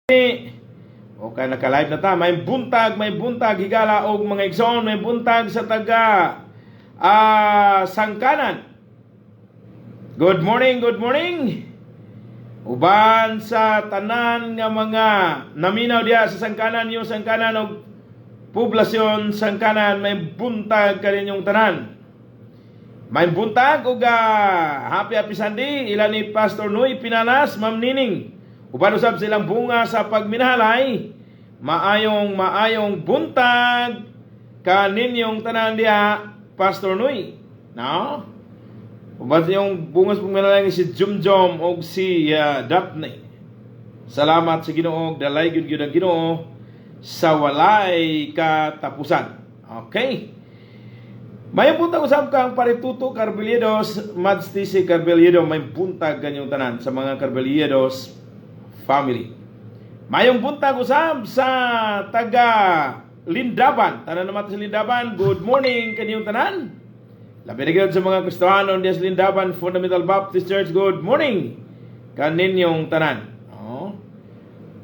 Okay, naka-live na ta. May buntag, higala og mga igsoon, may buntag sa taga Sangkanan. Good morning, good morning. Uban sa tanan nga mga naminaw diha sa Sangkanan, yung Sangkanan og poblasyon Sangkanan, may buntag kaninyong tanan. May buntag og happy happy Sunday ila ni Pastor Noy Pinanas, Ma'am Nining. Uban usab silang bunga sa pagminahalay. Maayong maayong buntag kaninyong tanan diha, Pastor Noy. No? Uban sa yung bunga sa pagminahalay si Jumjom og si Daphne. Salamat sa Ginoo, dalay gyud gyud ang Ginoo sa walay katapusan. Okay. May buntag usab kang Parituto Carbelledos, Mads TC Carbelledo, may buntag kanyong tanan sa mga Carbelledos family. Mayong buntag usab sa taga Lindaban. Tanan naman sa Lindaban, good morning kanyong tanan. Labi na gyud sa mga Kristiyano diya sa Lindaban Fundamental Baptist Church, good morning kaninyong tanan. Oh.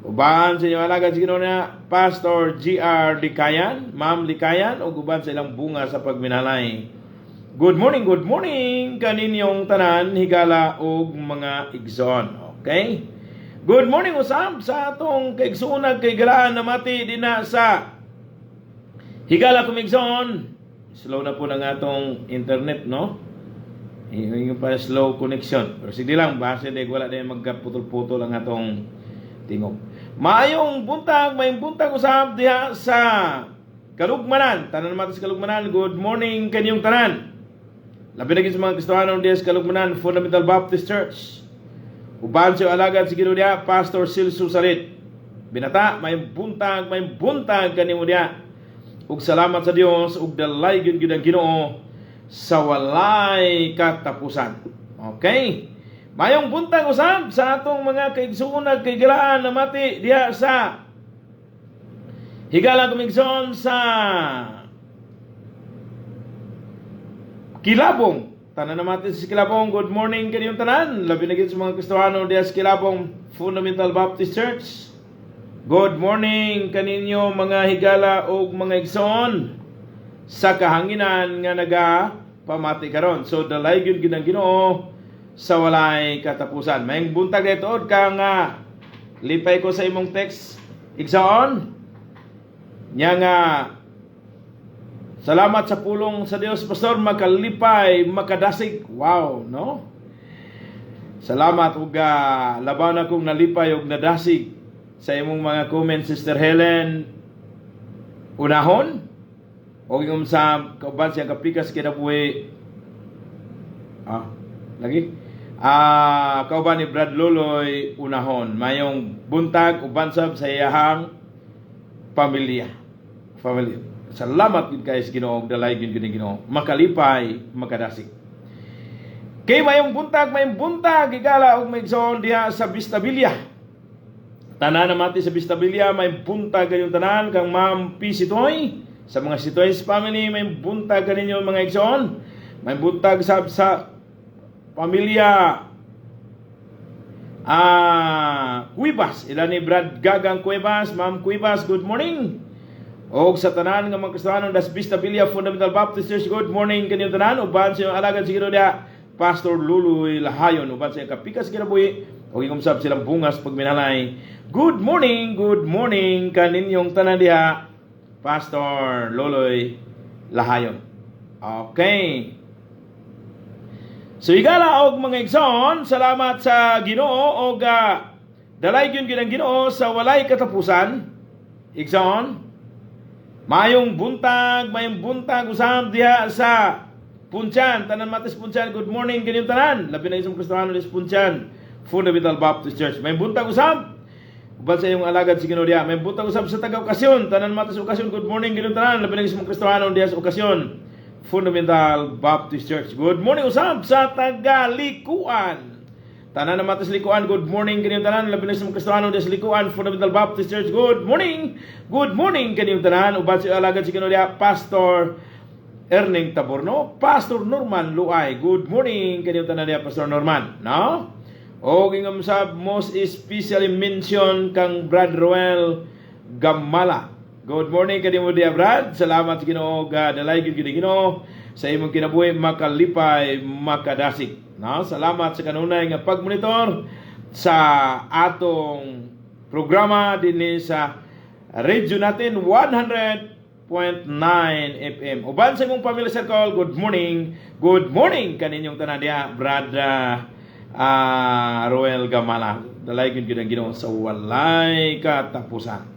Uban sa inyong alagad sa Ginoo na Pastor G.R. Likayan, Ma'am Likayan, ug uban sa ilang bunga sa pagminalay. Good morning kaninyong tanan, higala og mga igsoon. Okay? Good morning usab sa atong kaigsoonag kay galaan na mati dina sa higala kumigsoon. Slow na po ng atong internet, no? Yung pa slow connection. Pero sige lang, base di wala din magkaputol-putol ang atong tingog. Maayong buntag, may buntag usab diha sa Kalugmanan. Tanan naman sa Kalugmanan. Good morning kanyong tanan. Labi na gyud sa mga Kristiyano diha sa Kalugmanan Fundamental Baptist Church. Uban sa alagad sa Ginoo diha, Pastor Silso Salit. Binata, may buntag kanimo diha. Ug salamat sa Dios ug dalay gyud gyud ang Ginoo sa walay katapusan. Okay? Mayong buntag usab sa atong mga kaigsuonag kay galaan na mati diha sa higala kumigsoon sa Kilabong. Tanan na mati sa Kilabong. Good morning kaniyong tanan. Labi na gyud sa mga Kristiyano diha sa Kilabong Fundamental Baptist Church. Good morning kaninyo mga higala ug mga igsoon sa kahanginan nga naga pamati karon. So dalay gyud gyud ang Ginoo sa walay katapusan. May buntag dito ka nga lipay ko sa imong text, igsoon. Nya nga salamat sa pulong sa Dios, Pastor, makalipay, makadasig. Wow, no? Salamat ug labaw na kong nalipay ug nadasig sa imong mga comments, Sister Helen Unahon o ingom sa kauban siya kapikas kinabuhi lagi kauban ni Brad Loloy Unahon. Mayong buntag uban sab sa iyahang pamilya family. Salamat gid kay sa Ginoo, dalay gid gid Ginoo, makalipay, makadasig. Kay mayong buntag, higala ug maigsoon diha sa Bistabilia. Tanan na mati sa Bistabilia, may buntag kayong tanan kang Ma'am P. Sitoy. Sa mga Sitoy's family, may buntag kaninyo mga igsoon. May buntag sa pamilya Cuevas. Ila ni Brad Gagang Cuevas, Ma'am Cuevas, good morning. Og sa tanan nga mga Kristiyano das Bistabilia Fundamental Baptist Church, good morning kaninyong tanan. Uban sa inyong alagad sa Ginoo diha, Pastor Luloy Lahayon, uban sa iyang kapikas kinabuhi ug ingom sab silang bungas pagminalay. Good morning kaninyong tanan diha, Pastor Loloy Lahayon. Okay. So higala og mga igsoon, salamat sa Ginoo og dalay gyud gyud ang Ginoo sa walay katapusan. Igsoon, mayong buntag usab diha sa Punsyan, tanan matis Punsyan, good morning kaninyong tanan. Labi na isang Kristiyano sa Punsyan Fundamental Baptist Church. May buntag usab uban sa iyong alagad si Ginoo diha. May buntag usab sa taga Okasyon, tanan matis Okasyon, good morning kaninyong tanan. Labi na isang Kristiyano diha sa Okasyon Fundamental Baptist Church. Good morning usab sa taga Likuan. Tanan na matis Likuan, good morning kaninyong tanan. Labi na sa mga Kristiyano diha sa Likuan Fundamental Baptist Church. Good morning. Good morning kaninyong tanan. Uban sa alagad si Ginoo diha, Pastor Erning Taborno, Pastor Norman Luay. Good morning kaninyong tanan diha, Pastor Norman. No? O ingon sa most especially mention kang Brad Roel Gamala. Good morning kanimo diya, Brad. Salamat sa Ginoo, dalay gyud gyud Ginoo sa imong kinabuhi, makalipay, makadasig. No? Salamat sa kanunay nga pagmonitor sa atong programa dinhi sa radio natin 100.9 FM. Uban sa imong family circle, good morning. Good morning kaninyong tanan diha, Brad Roel Gamala. Dalay gyud gyud ang Ginoo sa walay katapusan.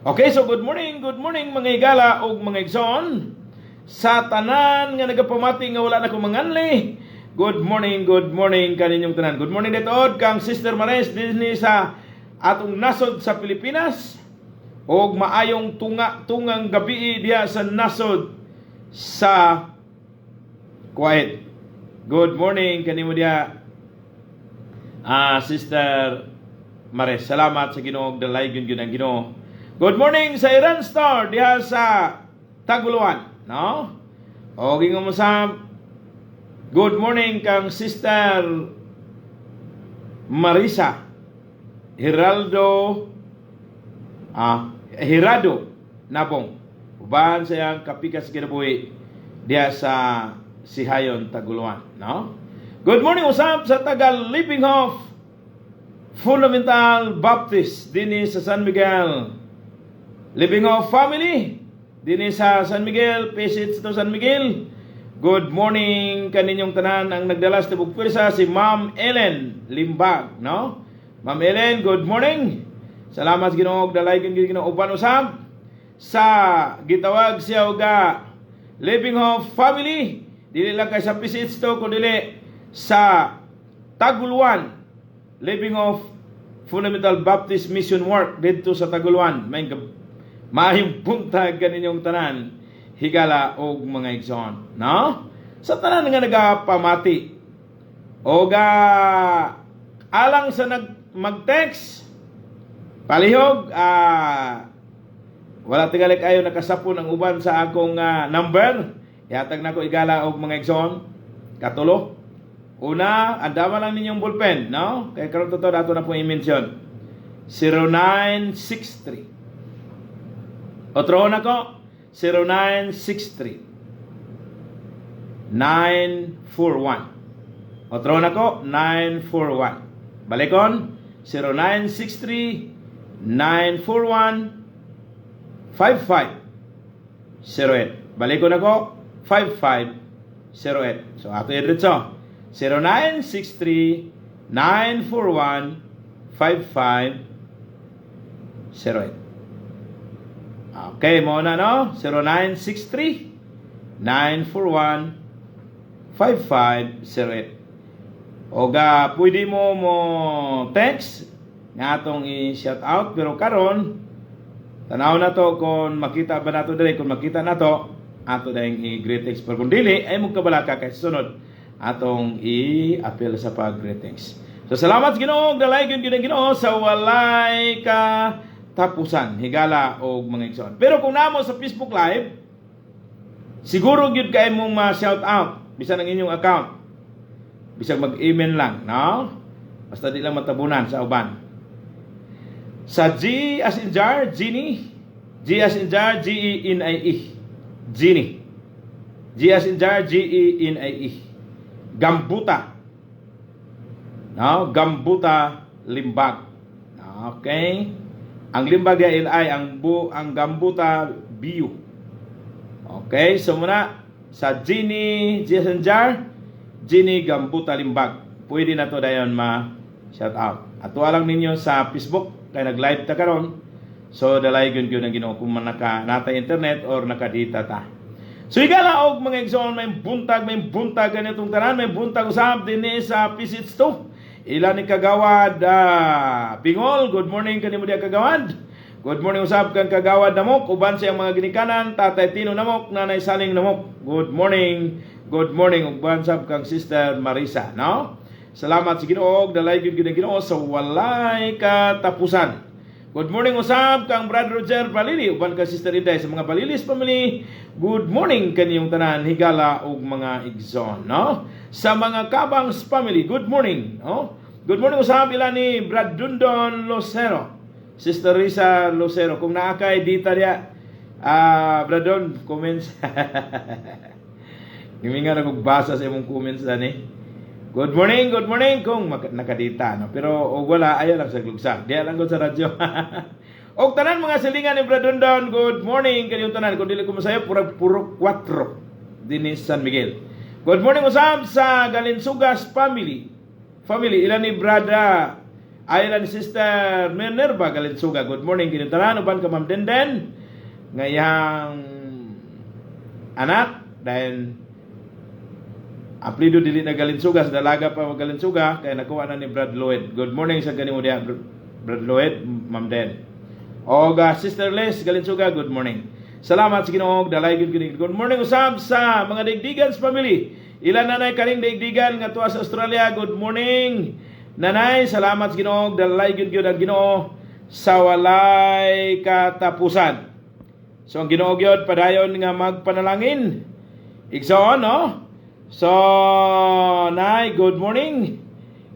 Okay, so good morning, mga higala ug mga igsoon. Sa tanan nga nagapamati nga wala na ko manganli. Good morning kaninyong tanan. Good morning dito kang Sister Mares dinhi sa atong nasod sa Pilipinas. Og maayong tunga tungang gabi diha sa nasod sa Kuwait. Good morning kanimo diha, Sister Mares. Salamat sa Ginoo, dalay gyud gyud ang Ginoo. Good morning sa Iran Star diha sa Taguluan, no? O gingon mo sa good morning kang Sister Marisa Geraldo Hirado Nabong. Uban sa iyang kapikas kinabuhi diha sa Sihayon, Taguluan, no? Good morning usab sa taga Living Hope Fundamental Baptist dinhi sa San Miguel. Living Hope Family dinhi sa San Miguel, Pesits to San Miguel. Good morning kaninyong tanan. Ang nagdala sa tibok pwersa si Ma'am Ellen Limbag, no? Ma'am Ellen, good morning. Salamat sa Ginoo, dalay gyud Ginoo. Uban usab sa gitawag siya uga Living Hope Family dili lang kay sa PCH to kundi sa Taguluan, Living Hope Fundamental Baptist Mission Work didto sa Taguluan. May maayong buntag kaninyong tanan, higala og mga igsoon, no? Sa tanan nga nagapamati og alang sa nag mag-text palihog, wala tingali kayo nakasapon ang uban sa akong number. Ihatag nako, higala og mga igsoon, katulo. Una, andama lang ninyong ballpen, no? Kay karon to dato na pong i-mention. 0963. Otro na ko, 0963 941. Otro na ko, 941. Balikon, 0963 941 5508. Balikon ako, 5508. So ato idiretso. 0963 941 5508. Okay, mo na, no? 0963 941 5508. Oga pwede mo mo text nga atong i-shout out, pero karon tanaw na to kung makita ba nato diri. Kung makita nato, ato dayong i-greetings, pero kung dili ay mo kabalaka kay sunod atong i-appeal sa pag-greetings. So salamat sa Ginoo, dalay gyud gyud ang Ginoo sa walay katapusan, higala og mga igsoon. Pero kung namo sa Facebook Live, siguro gyud kay mong ma-shout out bisan ang inyong account. Bisag mag-email lang, no? Basta di lang matabunan sa uban. Sa G as in jar, Genie. G as in jar, G E N I E. Genie. G as in jar, G E N I E. Gambuta. No, Gambuta Limbag. Okay. Ang Limbag ya LI, ang Gambuta BU. Okay, so muna sa Genie, G as in jar, Genie Gambuta Limbag. Pwede na to dayon ma shout out. Ato lang ninyo sa Facebook kay nag-live ta karon. So dalay gyud gyud ang Ginoo kung man naka nata internet or nakadita ta. So higala og mga igsoon, may buntag ganitong tanan, may buntag usab dinhi sa PCH2. Ila ni Kagawad Pingol, good morning kanimo diha, Kagawad. Good morning usab kang Kagawad Namok, uban siyang mga ginikanan, Tatay Tino Namok, Nanay Saling Namok. Good morning. Good morning uban sab kang Sister Marisa, no? Salamat sa Ginoo, dalay gyud gyud ang Ginoo sa walay katapusan. Good morning usab kang Brad Roger Balili uban kang Sister Inday sa mga Balilis family. Good morning kaniyong tanan, higala og mga igsoon, no? Sa mga Kabangs family, good morning, no? Good morning usab ila ni Brad Dundon Lucero. Sister Risa Lucero. Kung naa kay dita diya, Brad Don, comments. Giminga na kog basa sa imong comments ani. Good morning kung nakadita, no. Pero og wala, ayaw lang sa glugsa. Diya lang gud sa radyo. Og tanan mga silingan ni Brad Dundon, good morning kaninyong tanan. Kung dili ko masayop, purag puro 4 dinhi San Miguel. Good morning usab sa Galinsugas family. Family ila ni Brada ay ila ni Sister Minerva Galinsuga. Good morning kaninyong tanan, uban ka Ma'am Denden ngayang anak, dahil aplido dili na Galinsuga, sa dalaga pa mag Galinsuga kaya nakuha na ni Brad Lloyd. Good morning sa kanimo diha, Brad Lloyd, Ma'am Den. Og Sister Les Galinsuga, good morning. Salamat sa Ginoo, dalay gyud kini. Good morning usab sa mga Daigdigans family. Ilan nanay kaning Daigdigan nga tuwa sa Australia. Good morning. Nanay, salamat sa Ginoo, dalay gyud gyud ang Ginoo sa walay katapusan. So ang Ginoo gyud padayon nga magpanalangin. Igsoon, no? So, Nay, good morning.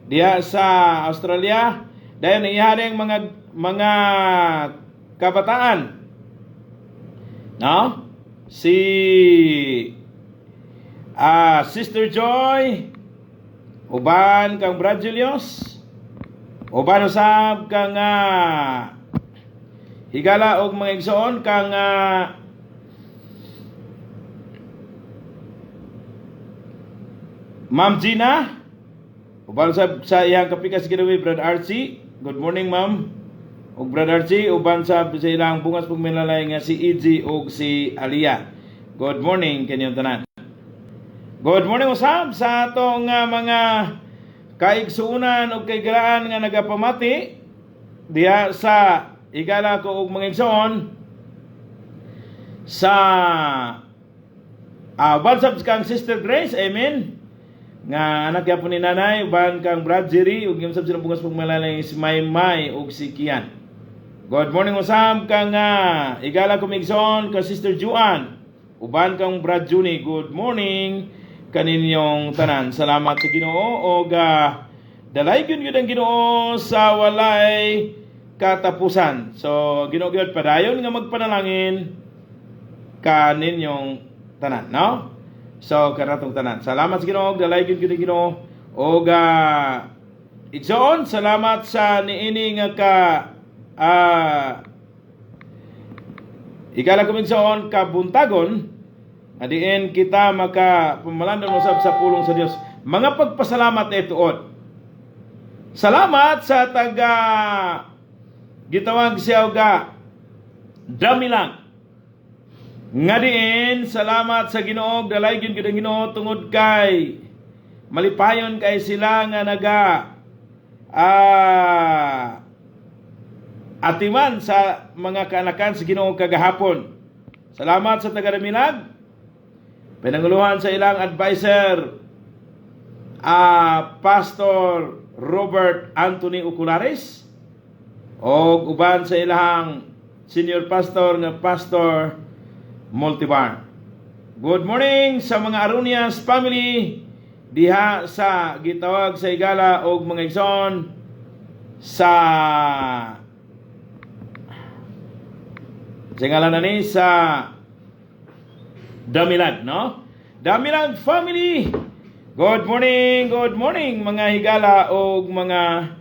Diha sa Australia, dayon ang iharing mga kabataan. No? Si Sister Joy, uban kang Brad Julius, uban usab kang higala og mga igsoon kang Ma'am Gina, uban usab sa iyang kapikas Ginoo, Brad Archie. Good morning, Ma'am. Ug Brad Archie, uban sa ilang bungas pugmilalay nga si EG ug si Alia. Good morning kaninyong tanan. Good morning usab sa atong mga kaigsuonan ug kaigalaan nga nagapamati diha sa igala ko og mga igsoon sa WhatsApp kang Sister Grace, amen. Nga anak gyapon ni nanay, uban kang Brad Jerry ug yung sab silang bungas pugmalalay si Maymay ug si Kian. Good morning usab kang igala ko migsoon ka Sister Juan. Uban kang Brad Juni, good morning kaninyong tanan. Salamat sa Ginoo og dalay gyud gyud ang Ginoo sa walay katapusan. So Ginoo gyud padayon nga magpanalangin kaninyong tanan, no? So kanatong tanan. Salamat sa Ginoo, dalay gyud gyud ang Ginoo og igsoon, salamat sa niini nga ka igala ko igsoon kabuntagon nga diin kita maka pamalandong usab sa pulong sa Dios. Mga pagpasalamat e tuod. Salamat sa taga gitawag siya ga Damilang. Nga diin salamat sa Ginoo, dalay gyud gyud ang Ginoo tungod kay malipayon kay sila nga naga atiman sa mga kaanakan sa Ginoo kagahapon. Salamat sa taga Damilag. Pinanguluhan sa ilang advisor Pastor Robert Anthony Oculares og uban sa ilang senior pastor nga Pastor Multibar. Good morning sa mga Arunias family diha sa gitawag sa igala og mga igsoon sa ngalan na ni sa Damilag, no? Damilag family. Good morning mga higala og mga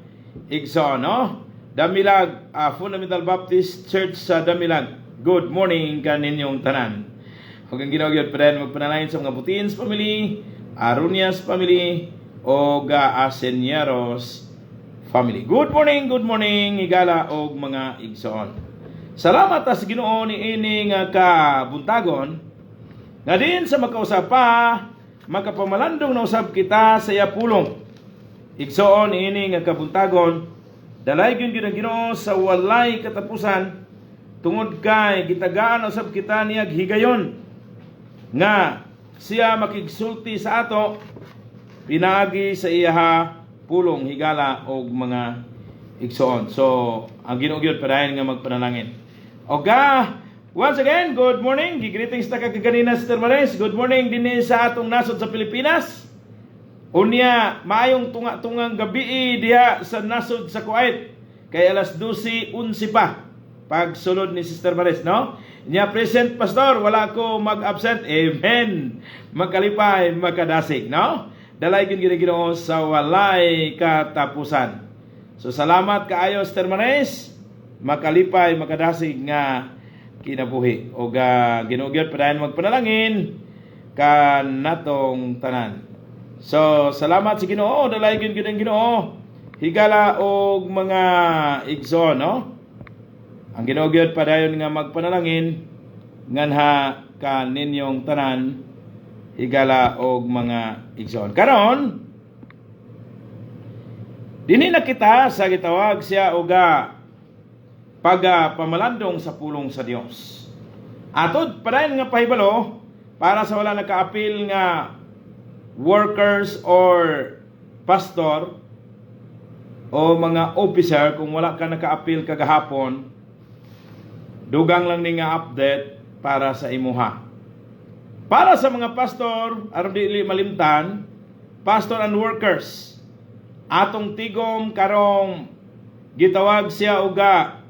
igsoon, no? Damilag Fundamental Baptist Church sa Damilag. Good morning kaninyong tanan. Ug ang Ginoo gyud padayon magpanalangin sa mga Butins family, Arunias family, og Asenieros family. Good morning higala og mga igsoon. Salamat ta sa Ginoo niini nga kabuntagon nga din sa makausap pa makapamalandong na usab kita sa iya pulong. Igsoon niini nga kabuntagon, dalay gyud gyud ang Ginoo sa walay katapusan tungod kay gitagaan usab kita niyag higayon nga siya makigsulti sa ato pinaagi sa iyaha pulong, higala og mga igsoon. So ang Ginoo gyud padayon nga magpanalangin. Oga, once again, good morning. Gi-greetings ta ka kaganina, Sister Maris. Good morning dinhi sa atong nasod sa Pilipinas. Unya, maayong tunga-tungang gabi diha sa nasod sa Kuwait. Kay alas 12:11 pa pagsulod ni Sister Maris, no? Nya present, pastor, wala ko mag-absent. Amen. Magkalipay, magkadasig, no? Dalaygon gyud Ginoo sa walay katapusan. So salamat kaayo, Sister Maris. Makalipay, makadasig nga kinabuhi. O Ginoo gyud padayon magpanalangin kanatong tanan. So salamat sa Ginoo, dalaygon gyud ang Ginoo. Higala og mga igsoon, no? Ang Ginoo gyud padayon nga magpanalangin nganha kaninyong tanan, higala og mga igsoon. Karon dinhi na kita sa gitawag siya oga pagpamalandong sa pulong sa Dios. Atod padayon nga pahibalo para sa wala nakaapil nga workers or pastor o mga officer, kung wala ka nakaapil kagahapon, dugang lang ni nga update para sa imuha. Para sa mga pastor, aron dili malimtan, pastor and workers, atong tigom karong gitawag siya uga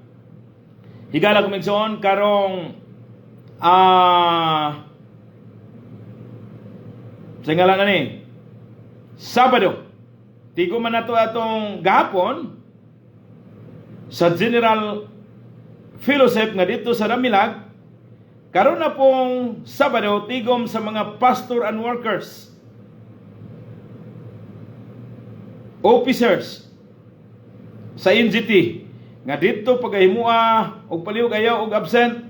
higala kumigsoon karong sa ngalan na ni Sabado. Tigom man nato atong gahapon sa General Fellowship nga dito sa Damilag. Karon na pong Sabado, tigom sa mga pastor and workers, officers sa NGT nga dito pagahimua, og palihog ayaw og absent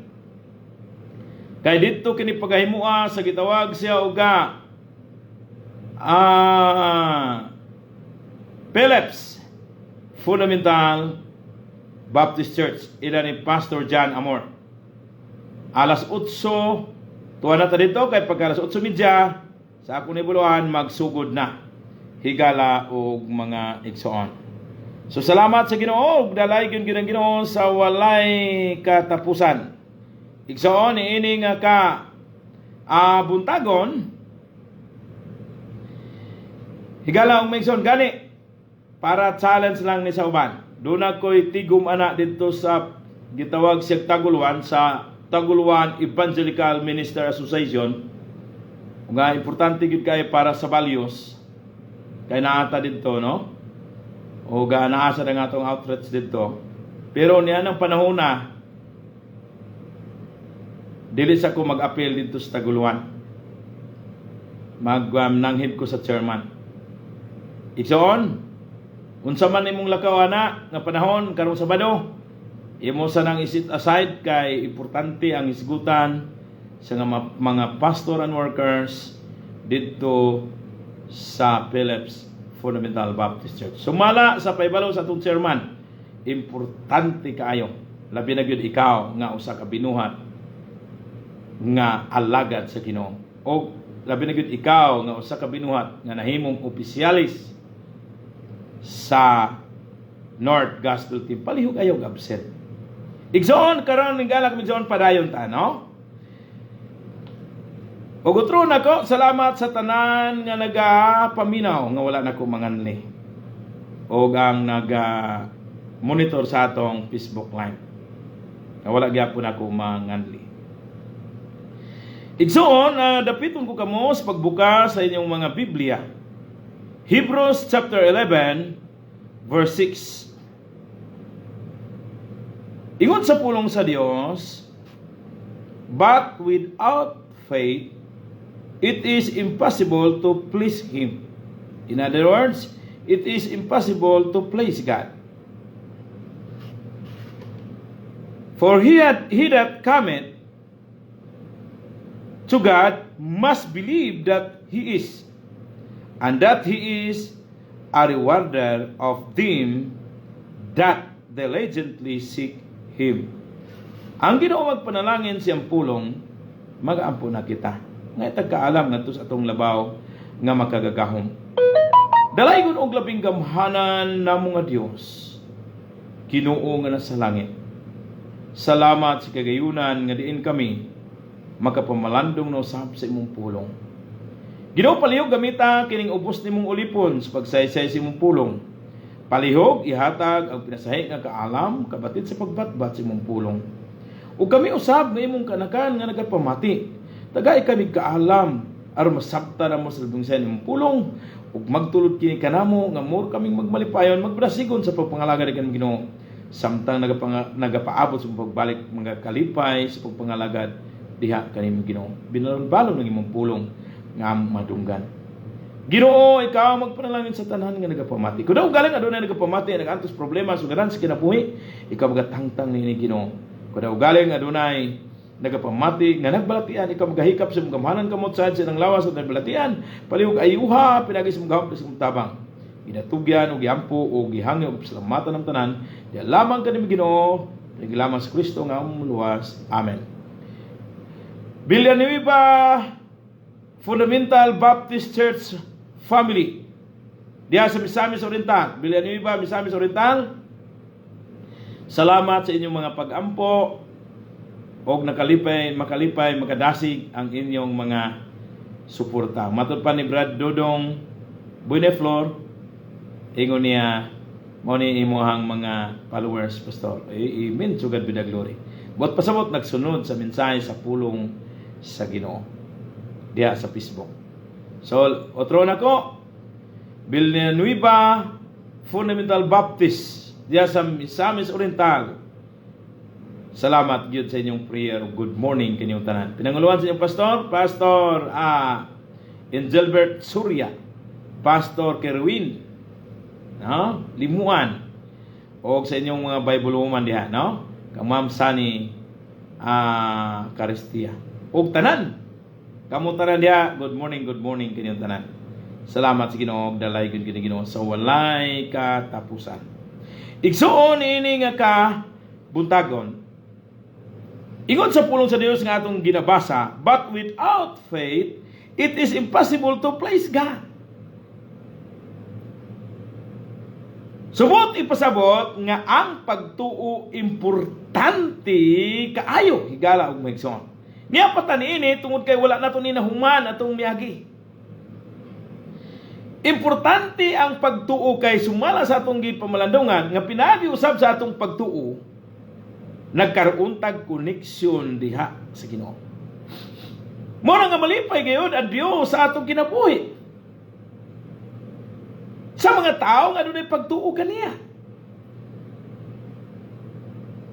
kay dito kini pagahimua sa gitawag siya og Phillips Fundamental Baptist Church, ila ni Pastor John Amor. Alas 8 tuwa na ta dito kay pagka alas 8:30 sa akong nibuluan magsugod na, higala og mga igsoon. So salamat sa Ginoo ug dalaygon gyud ang Ginoo sa walay katapusan. Igsoon, niini nga ka buntagon, higala og mga igsoon, gani para challenge lang ni sa uban. Doon ko'y tigom ana dito sa gitawag siya Taguluan, sa Taguluan Evangelical Minister Association, nga importante gyud kay para sa values kay naata didto, no, o ga naa sa nga atong outreach didto. Pero niya ng panahon na dili sa ko mag-appeal didto sa Taguluan, mag nanghid ko sa chairman. Igsoon, unsa man imong lakaw ana nga panahon karong Sabado, imo sa nang i-set aside kay importante ang isgutan sa nga mga pastor and workers didto sa Phillips Fundamental Baptist Church. Sumala sa paibalo sa atong chairman, importante kaayo. Labi na gyud ikaw nga usa ka binuhat nga alagad sa Ginoo. O labi na gyud ikaw nga usa ka binuhat nga nahimong opisyalis sa North Gospel Team. Palihog ayaw absent. Igsoon, karon ning galak igsoon, padayon ta, no? Ug utro nako, salamat sa tanan nga nagapaminaw nga wala nako manganli. Og ang naga monitor sa atong Facebook Live. Nga wala gyapon ako manganli. Igsoon, dapiton ko kamo sa pagbuka sa inyong mga Biblia. Hebrews chapter 11 verse 6. Ingon sa pulong sa Dios, "But without faith, it is impossible to please Him." In other words, it is impossible to please God. "For he that cometh to God must believe that He is, and that He is a rewarder of them that diligently seek Him." Ang Ginoo magpanalangin siyang pulong, mag-ampo na kita. Nga tagkaalam ngadto sa atong labaw nga makagagahom. Dalaygon og labing gamhanan namo nga Dios, Ginoo nga nasa langit. Salamat sa kagayunan nga diin kami makapamalandong na usab sa imong pulong. Ginoo, palihog gamita kining ubos nimong ulipon sa pagsaysay sa imong pulong. Palihog ihatag ang pinasahi nga kaalam kabatid sa pagbatbat sa imong pulong. Ug kami usab nga imong kanakan nga nagapamati, tagai kami kaalam aron masabtan namo sa labing imong pulong ug magtulod kini kanamo nga more kaming magmalipayon, magbrasigon sa pagpangalagad kanimo, Ginoo, samtang nagapaabot sa pagbalik, mga kalipay sa pagpangalagad diha kanimo, Ginoo. Binalon-balon ng imong pulong nga among madunggan. Ginoo, ikaw magpanalangin sa tanan nga nagapamati. Kung daw galing adunay nagapamati, nagantos problema sugaran sa kinabuhi, ikaw magatangtang niini, Ginoo. Kung daw galing adunay nagapamati nga nagbalatian, ikaw magahikap sa imong gamhanan kamot sa ilang lawas at nagbalatian, palihog ayuha pinagi sa imong gahom sa imong tabang. Ginatugyan ug giampo ug gihangyo ug pasalamatan ang tanan diha lamang kanimo, Ginoo, pinagi lamang sa Kristo nga among luwas. Amen. Villanueva Fundamental Baptist Church Family diha sa Misamis Oriental, Villanueva, Misamis Oriental. Salamat sa inyong mga pag-ampo og nakalipay, makalipay, makadasig ang inyong mga suporta. Matod pa ni Brad Dodong Bueneflor, ingon niya, mao ni imuhang mga followers, pastor. Eh, amen, to God be the glory. Buot pasabot nagsunod sa mensahe sa pulong sa Ginoo diha sa Facebook. So, otro na ko, Villanueva Fundamental Baptist diha sa Misamis Oriental. Salamat gyud sa inyong prayer. Good morning kaninyong tanan. Pinanguluhan sa inyong pastor, Pastor Angelbert Surya, Pastor Kerwin, no? Limuan. O sa inyong mga Bible woman diha, no? Kang Ma'am Sunny Caristia. Og tanan. Kamo tanan diha, good morning kaninyong tanan. Salamat sa Ginoo, dalay gyud kini, Ginoo, sa walay katapusan. Igsuon ini nga ka buntagon. Ingon sa pulong sa Dios nga atong ginabasa, "But without faith, it is impossible to please God." Subot ipasabot nga ang pagtuo importante kaayo, higala og mahigsoon. Niya pa ini tungod kay wala nato ni nahuman atong miagi. Importante ang pagtuo kay sumala sa atong gipamalandungan nga pinaagi usab sa atong pagtuo nagkaroon tag koneksyon diha sa Ginoo. Mo na nga malipay gayud ang Dios sa atong kinabuhi, sa mga tao nga adunay pagtuo kaniya.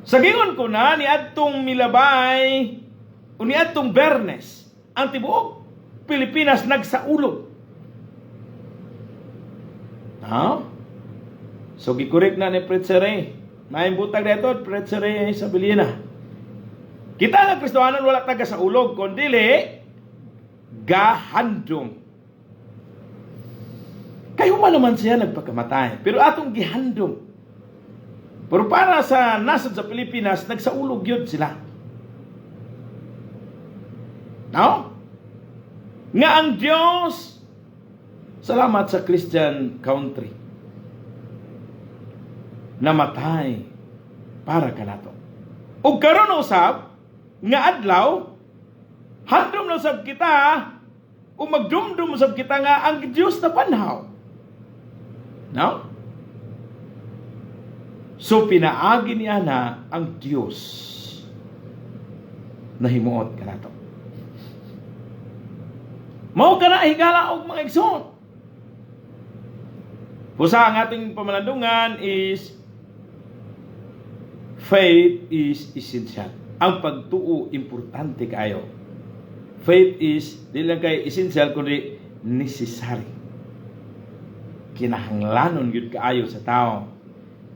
Sa gingon ko na ni adtong milabay o ni adtong Bernes, ang tibuok Pilipinas nagsaulog. Ha? So gikorek na ni Preacher Ray. Maayong buntag dito, Preacher Ray sa Bilina. Kita nga Kristohanon wala taga sa ulog, kundi gahandom. Kay human naman siya nagpakamatay, pero atong gihandom. Pero para sa nasod sa Pilipinas, nagsaulog yun sila. No? Nga ang Diyos, salamat sa Christian country, namatay para kanato. Ug karon usab nga adlaw, handom na usab kita o magdumdum usab kita nga ang Dios na panhaw. No? So pinaagi niya na ang Dios nahimuot kanato. Mao kana, higala og mga igsoon. Busa ang ating pamalandungan is "Faith is essential." Ang pagtuo importante kaayo. Faith is di lang kay essential kundi necessary. Kinahanglanon gyud kaayo sa tao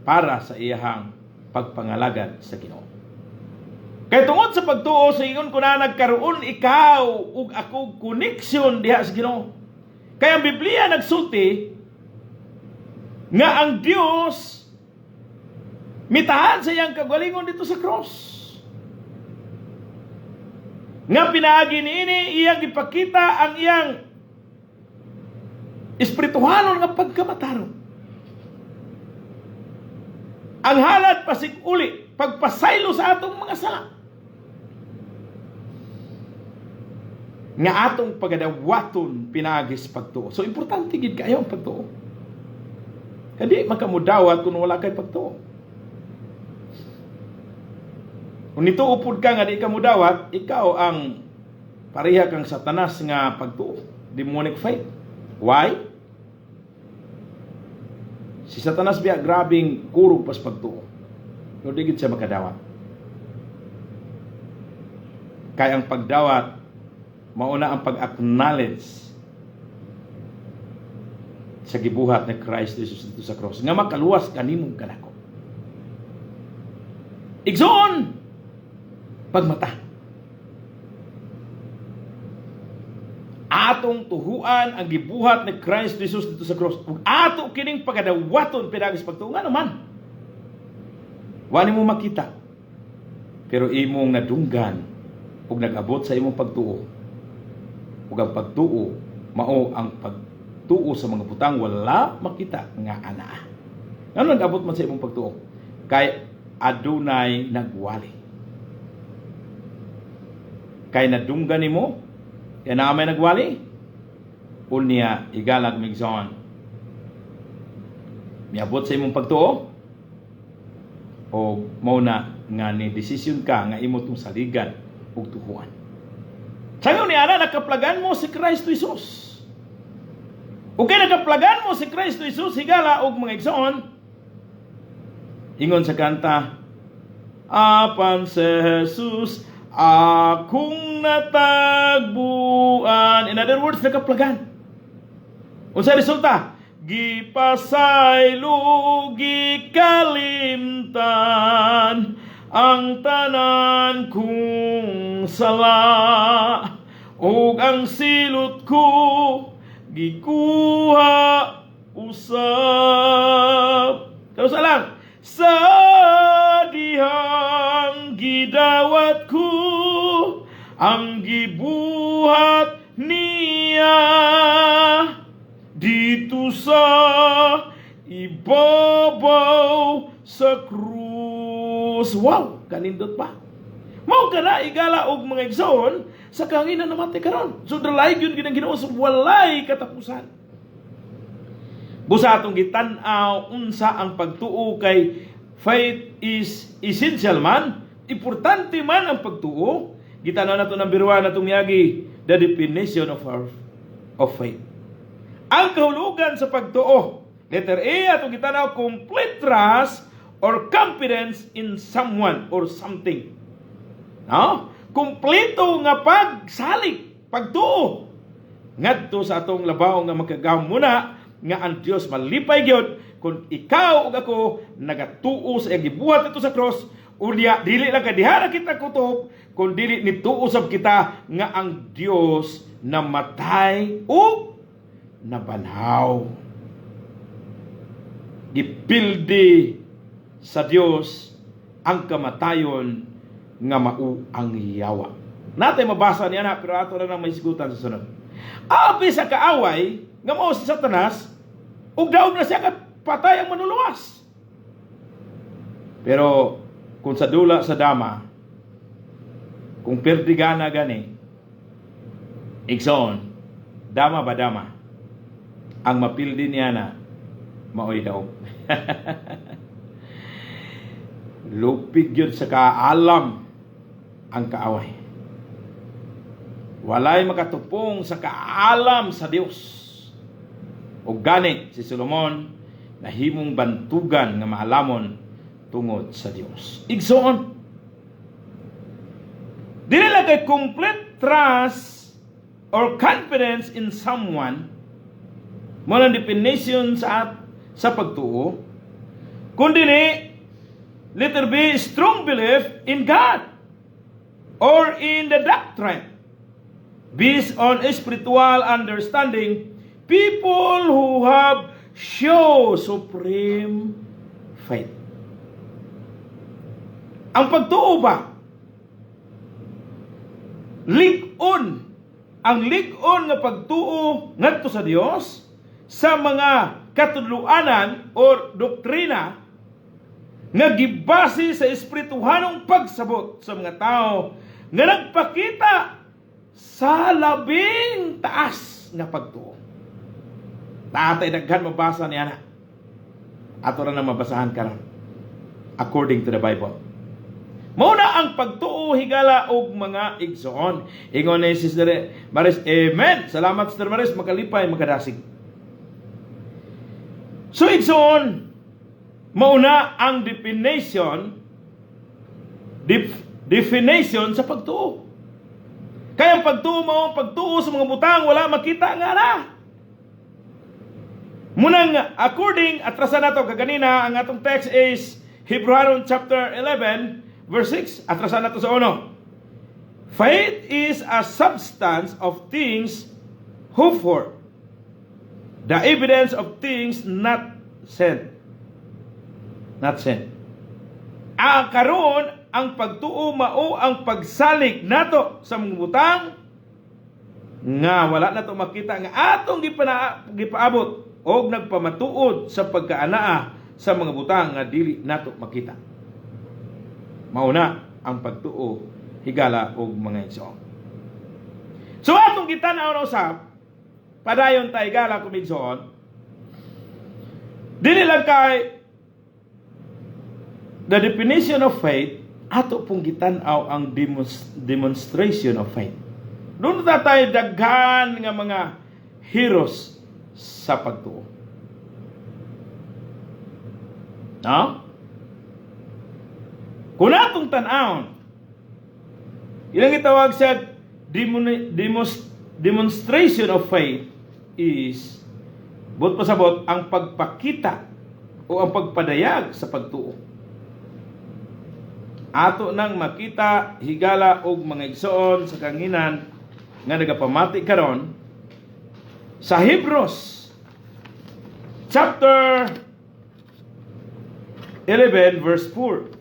para sa iyahang pagpangalagad sa Ginoo. Kay tungod sa pagtuo sa ingon ko na nagkaroon ikaw ug ako connection diha sa Ginoo. Kay ang Biblia nagsulti nga ang Dios mitahan sa iyang kagalingon dito sa cross. Nga pinaagi niini iyang ipakita ang iyang espirituhanon nga pagkamatarong. Ang halad pasig-uli, pagpasaylo sa atong mga sala. Nga atong pagadawaton pinaagi sa pagtuo. So importante gid kayo ang pagtuo. Kadi makamudawat kung wala kay pagtuo. Kung nituo pud ka nga di ka mudawat, ikaw ang pareha kang Satanas nga pagtuo. Demonic faith. Why? Si Satanas biya, grabing kurog pas pagtuo. Pero di gid siya makadawat. Kay ang pagdawat, mauna ang pag-acknowledge sa gibuhat ni Christ Jesus dito sa cross nga makaluwas kanimo, kanako. Igsoon, pagmata. Atong tuhuan ang gibuhat ni Christ Jesus dito sa cross. Ug ato kining pagadawaton pinaagi sa pagtuo, ngano man. Wa nimo makita. Pero imong nadunggan ug nag-abot sa imong pagtuo. Ug ang pagtuo mao ang pagtuo sa mga butang wala makita nga anaa. Ngano nag-abot man sa imong pagtuo? Kay adunay nagwali. Kay nadunggan nimo, kay naa may nagwali, unya, igalag, migsoon. Miabot sa imong pagtuo, o mao na nga ni desisyon ka nga imo tong saligan ug tuhuan. Sangaw ni ana, nakaplagan mo si Kristo Jesus. Ug kay nakaplagan mo si Kristo Jesus, higala og mga igsoon, ingon sa kanta, "Apan si Jesus akong natagbuan." In other words, nakaplagan. Unsa resulta? Gipasaylo, gikalimtan ang tanan kong sala ug ang silot ko gikuha usab. Karusa lang sa dihang gidawat ko ang gibuhat niya dito sa ibabaw sa krus. Wow, kanindot pa. Mao kana, igala og mga igsoon, sa kahanginan namatay karon. So dalay gyud gyud ang Ginoo sa walay katapusan. Busa atong gitan-aw unsa ang pagtuo kay faith is essential man, importante man ang pagtuo. Gitan-aw nato number 1 atong miagi, the definition of faith. Ang kahulugan sa pagtuo. Letter A, atong gitanaw, complete trust or confidence in someone or something. No? Kompleto nga pagsalig, pagtuo ngadto sa atong labaw nga makagagahom, muna nga ang Dios malipay gyud kung ikaw ug ako nagatuo sa iyang gibuhat dito sa cross. Unya dili lang kay diha ra kita kutob, kun dili nituo sab kita nga ang Dios namatay ug nabanhaw. Gipildi sa Dios ang kamatayon nga mao ang yawa. Natay mabasa niya na, pero ato na nang may sigutan sa sunod. Abi sa kaaway nga mao si Satanas ug daog na siya kat patay ang manluluwas. Pero kung sa dula sa dama, kung perdi gana gani, igsoon, dama ba dama, ang mapildi niya na maoy daog. Lupig yun sa kaalam ang kaaway. Walay makatupong sa kaalam sa Dios. O gani si Solomon nahimong bantugan nga maalamon tungod sa Dios. Igsoon, dili lang kay complete trust or confidence in someone mo ang definition sa pagtuo, kundi letter B, strong belief in God or in the doctrine based on spiritual understanding, people who have show supreme faith. Ang pagtuo ba, lig-on, ang lig-on nga pagtuo ngadto sa Dios sa mga katudloanan or doktrina nga gibase sa espirituhanong pagsabot sa mga tao nga nagpakita sa labing taas nga pagtuo. Tatay daghan mabasa niya na. Ato ra na mabasahan karon. According to the Bible. Mao na ang pagtuo, higala og mga igsoon. Ingon ni Sister Maris, "Amen." Salamat, Sister Maris, makalipay, makadasig. So igsoon, mao na ang definition sa pagtuo. Kaya ang pagtuo mao ang pagtuo sa mga butang wala makita nga na. Munang according atrasan nato kaganina, ang atong text is Hebrew chapter 11 verse 6. Atrasan nato sa uno. Faith is a substance of things hoped for, the evidence of things not seen. Not seen. Ang karon, ang pagtuo mao ang pagsalig nato sa mga butang nga wala nato makita nga atong gipaabot og nagpamatuod sa pagkaanaa sa mga butang nga dili nato makita. Mao na ang pagtuo, higala og mga igsoon. So atong gitan-aw na usab, padayon ta, higala kong igsoon. Dili lang kay the definition of faith, ato pong gitan-aw ang demonstration of faith. Doon na tayo daghan nga mga heroes sa pagtuo. No? Kung atong tan-awon, ilang gitawag siya demonstration of faith is buot pasabot ang pagpakita o ang pagpadayag sa pagtuo. Ato nang makita, higala og mga igsoon sa kanginan nga nagapamati karon, sa Hebrews chapter 11 verse 4.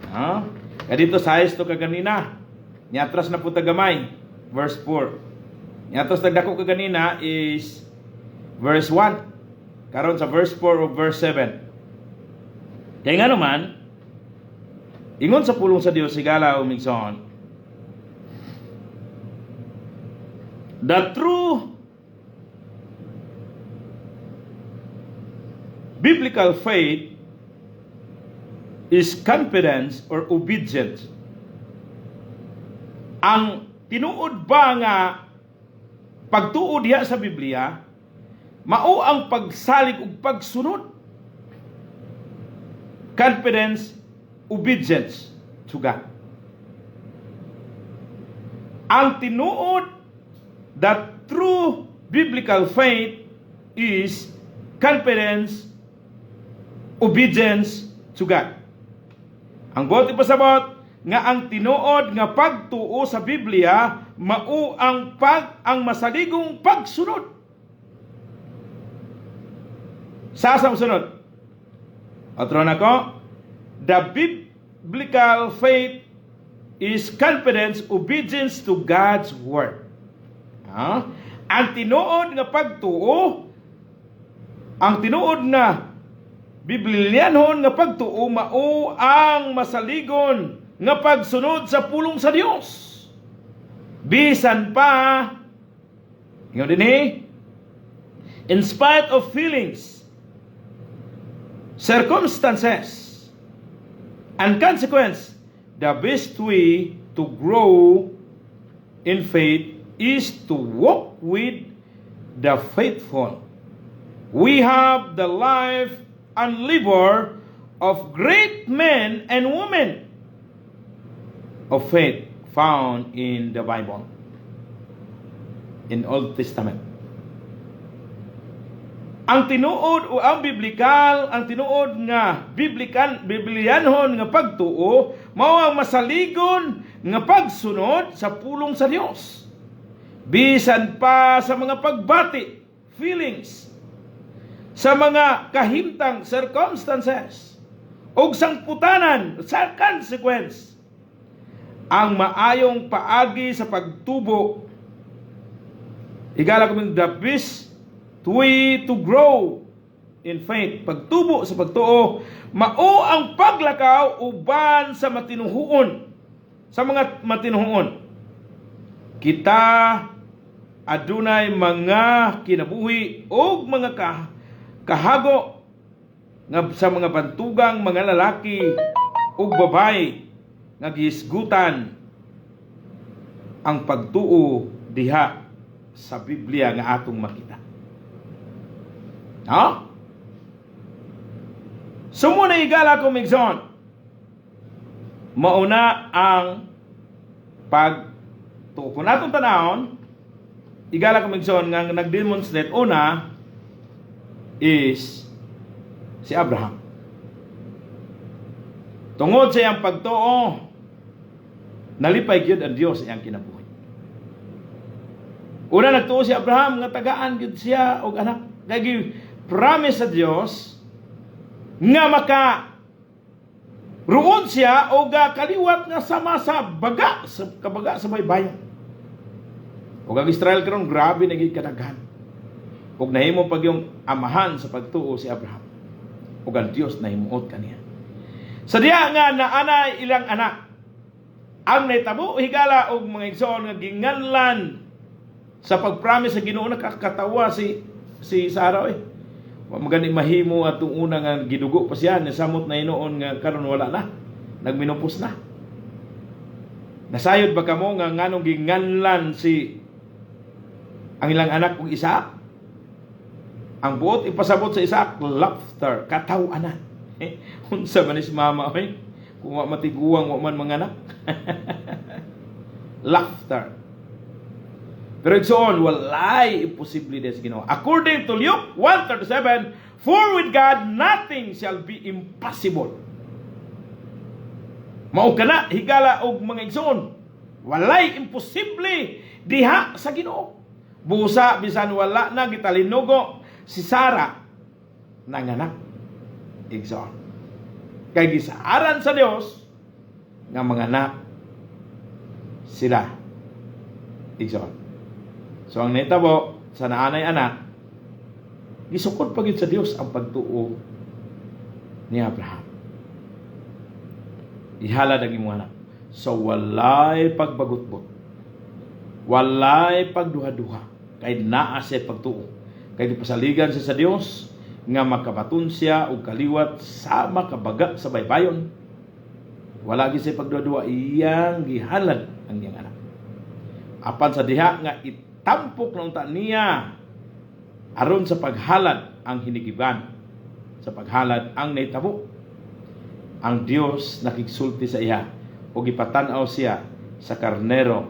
Ha? Kaya dito sa to kaganina. Niatras na po tagamay. Verse 4. Niatras tagdako kaganina is verse 1. Karon sa verse 4 o verse 7. Kaya nga naman, ingon sa pulong sa Dios, higala o igsoon, the true biblical faith is confidence or obedience. Ang tinuod ba nga pagtuo diha sa Biblia mao ang pagsalig ug pagsunod. Confidence, obedience to God. Ang tinuod, that true biblical faith is confidence, obedience to God. Ang buot ipasabot nga ang tinuod nga pagtuo sa Biblia mao ang masaligong pagsunod. Sa asa sunod? Otro na ko, the biblical faith is confidence, obedience to God's word. Ha? Ang tinuod nga pagtuo, ang tinuod nga Biblianhon nga pagtuo mao ang masaligon nga pagsunod sa pulong sa Dios. Bisan pa, ingon dinhi, in spite of feelings, circumstances, and consequence, the best way to grow in faith is to walk with the faithful. We have the life and labor of great men and women of faith found in the Bible, in Old Testament. Ang tinuod o ang biblical, ang tinuod nga biblical, biblianhon nga pagtuo mao ang masaligon nga pagsunod sa pulong sa Dios. Bisan pa sa mga pagbati, feelings, sa mga kahimtang, circumstances, ug sangputanan sa consequence, ang maayong paagi sa pagtubo, higala kuming, the best way to grow in faith, pagtubo sa pagtuo, mao ang paglakaw uban sa matinuhuon, sa mga matinuhuon. Kita adunay mga kinabuhi og mga kahago nga sa mga bantugang mga lalaki ug babaye nga gihisgutan ang pagtuo diha sa Biblia nga atong makita. Ha? Mao na, higala kong igsoon. Mauna ang pagtuo. Kung atong tanawon, higala kong igsoon, nga nag-demonstrate una is si Abraham. Tungod sa iyang pagtuo, nalipay gyud ang Dios sa iyang kinabuhi. Una, nagtuo si Abraham nga tagaan gyud siya og anak. Kay promise sa Dios nga maka ruon siya og kaliwat nga sama sa baga sa kabaga sa baybayon. Ug ang Israel karon grabe na gyud kadaghan. Ug nahimo pag yung amahan sa pagtuo si Abraham. Ug ang Dios nahimuot kaniya. Sa diha nga naanay ilang anak, ang nahitabo, higala og mga igsoon, nga ginganlan sa pagpromise sa Ginoo, nakakatawa si Sarah eh. Wa magani mahimo atong una nga gidugo pa siya ni samot na hinuon nga karon wala na. Nagmenopause na. Nasayod ba kamo nga nganong ginganlan si ang ilang anak og Isaac? Ang buot ipasabot sa Isaac, laughter, kataw-anan. Eh, unsa man is mama oy? Kung wa matiguang, wa man manganak. Laughter. Pero igsoon, walay imposible sa Ginoo. According to Luke 1:37, "For with God nothing shall be impossible." Mao kana, higala og mga igsoon, walay imposible diha sa Ginoo. Busa bisan wala na gitalinugo si Sarah, nanganak, igsoon. Kay gisaaran sa Dios nga manganak sila, igsoon. So ang nahitabo sa naanay anak, gisukod pa gyud sa Dios ang pagtuo ni Abraham. Ihalad ang imong anak. So walay pagbagutbot. Walay pagduha-duha. Kay naa siya pagtuo. Kay gipasaligan siya sa Dios nga makabaton siya og kaliwat sama kabaga sa baybayon. Wala gyud siya pagduha-duha, iyang gihalad ang iyang anak. Apan sa diha nga itampok na unta niya aron sa paghalad ang hinigiban sa paghalad, ang nahitabo, ang Dios nakigsulti sa iya o gipatan-aw siya sa karnero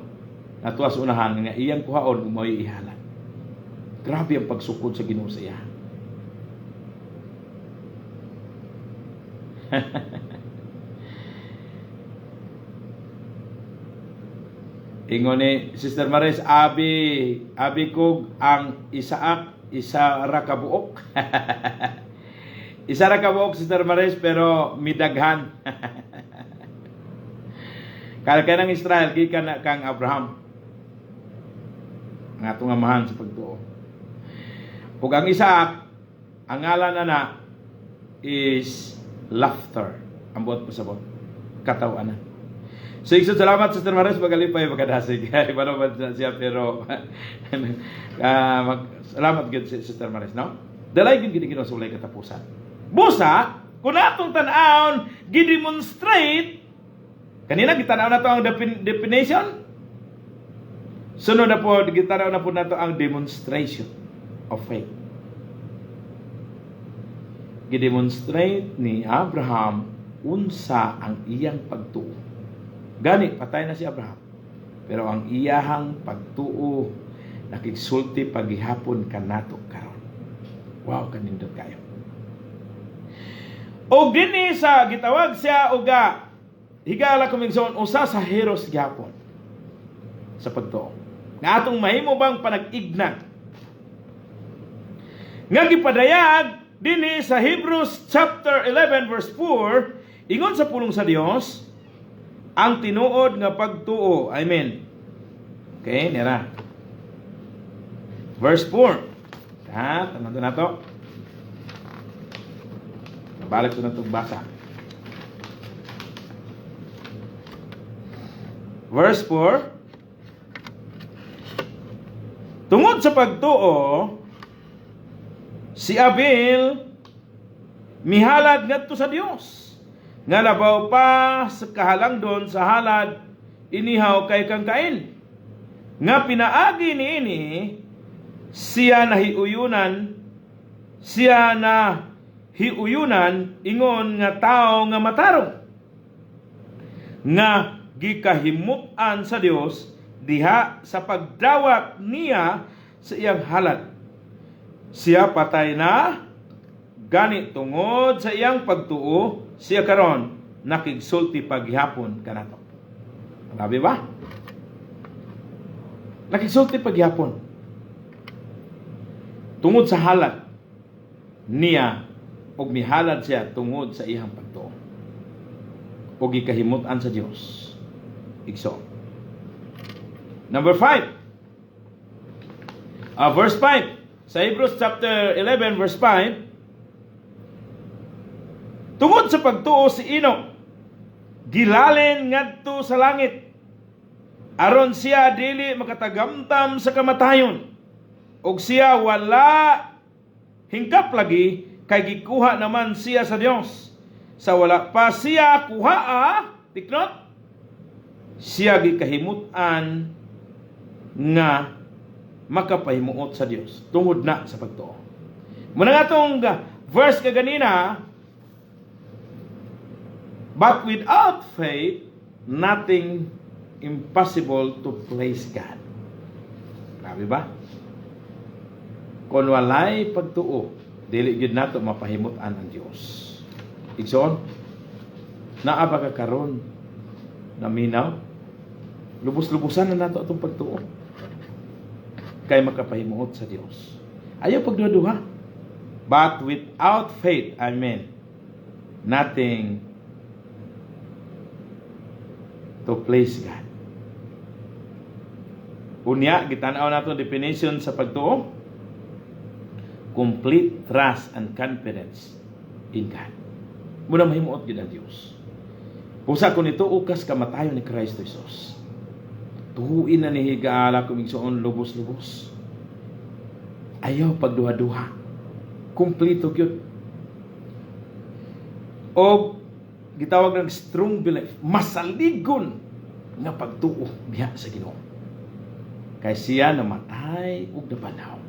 na tuwa sa unahan nga iyang kuhaon ug mao'y ihalad. Grabe ang pagsukod sa Ginoo sa iya. Ingon ni Sister Maris, abi abi kog ang Isaac isa ra ka buok. Isa ra ka buok, Sister Maris, pero midaghan. Kaya kay ng Israel gikan na kang Abraham. Ang atong amahan sa pagtuo. Ug ang Isaac, ang ngalan na na is laughter. Ang buot pasabot. Katawanan. So, igsoon, salamat, Sister Maris, magalipay magkadasig. Iba naman siya, pero salamat gud, Sister Maris, no? Dalay gyud gini sa walay katapusan. Busa, kung atong tan-awon, gidemonstrate kanina gitanaw na to ang definition. Sunod na po, gitanaw na po nato ang demonstration of faith. Gidemonstrate ni Abraham unsa ang iyang pagtuo. Gani, patay na si Abraham. Pero ang iyahang pagtuo nakigsulti pagihapon kanato karon. Wow, kanindot kayo. Og dinhi sa gitawag siya oga, higala kong igsoon, usa sa heroes gihapon sa pagtuo. Nga atong mahimo bang panag-igna nga gipadayag dinhi sa Hebrews chapter 11 verse 4, ingon sa pulong sa Dios, ang tinuod nga pagtuo. Amen. Okay, nira. Verse 4. Ha, tama na to. Balik ko na itong basa. Verse 4. Tungod sa pagtuo, si Abel mihalad ngadto sa Dios nga labaw pa sa kahalangdon sa halad inihaw kay kang Cain. Nga pinaagi niini siya nahiuyunan ingon nga tao nga matarong nga gikahimutan sa Dios diha sa pagdawat niya sa iyang halad. Siya patay na, gani tungod sa iyang pagtuo, siya karon nakigsulti paghapon kanato. Grabe ba? Nakigsulti paghapon. Tungod sa halad niya og mihalad siya tungod sa iyang pagtuo. Og gikahimutan sa Dios. Igsoon. Number 5. Verse 5. Sa Hebrews chapter 11 verse 5. Tungod sa pagtuo, si Enoch gilalin ngadto sa langit aron siya dili makatagamtam sa kamatayon, ug siya wala hingkap lagi kay gikuha naman siya sa Dios. Sa wala pa siya kuhaa, tiknot, siya gikahimutan nga makapahimuot sa Dios tungod na sa pagtuo. Muna nga atong verse kaganina, but without faith, nothing impossible to please God. Grabe ba? Kung walay pagtuo, dili gyud nato mapahimutan ang Dios. Igsoon, naa ba ka karon naminaw? Lubos-lubusan na nato atong pagtuo kay makapahimuot sa Dios. Ayaw pagduha-duha. But without faith, I mean, nothing to please God. Unya, gitanaw nato definition sa pagtuo. Complete trust and confidence in God. Muna mahimuot gyud ang Dios. Busa kung ito ukas kamatayon ni Kristo Jesus. Tuuin na ni higala kung igsoon, lubos-lubos. Ayaw pagduha-duha. Kumplito gyud. O gitawag ng strong belief, masaligon nga pagtuo diha sa Ginoo. Kay siya namatay ug nabanhaw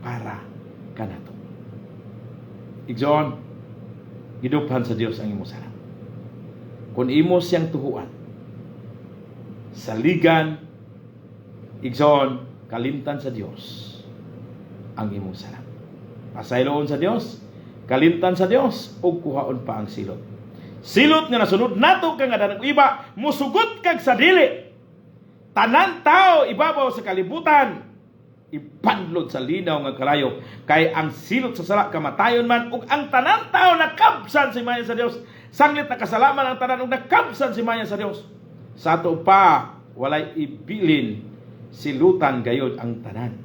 para kanato. Igsoon, giduphan sa Dios ang imong sala. Kung imo siyang tuhuan, saligan, igsoon, kalimtan sa Dios ang imong sala. Pasayloon sa Dios, kalimtan sa Dios, ug kuhaon pa ang silot. Silot nga nasunod nato kang adan iba, musugot kag sa dili. Tanan tao ibabaw sa kalibutan ipanlod sa linaw nga kalayo, kay ang silot sa sala kamatayon man, ug ang tanan tao nakabsan sa himaya sa Dios. Sanglit nakasalaman ang tanan ug nakabsan sa himaya sa Dios. Sa ato pa walay ibilin, silutan gayod ang tanan.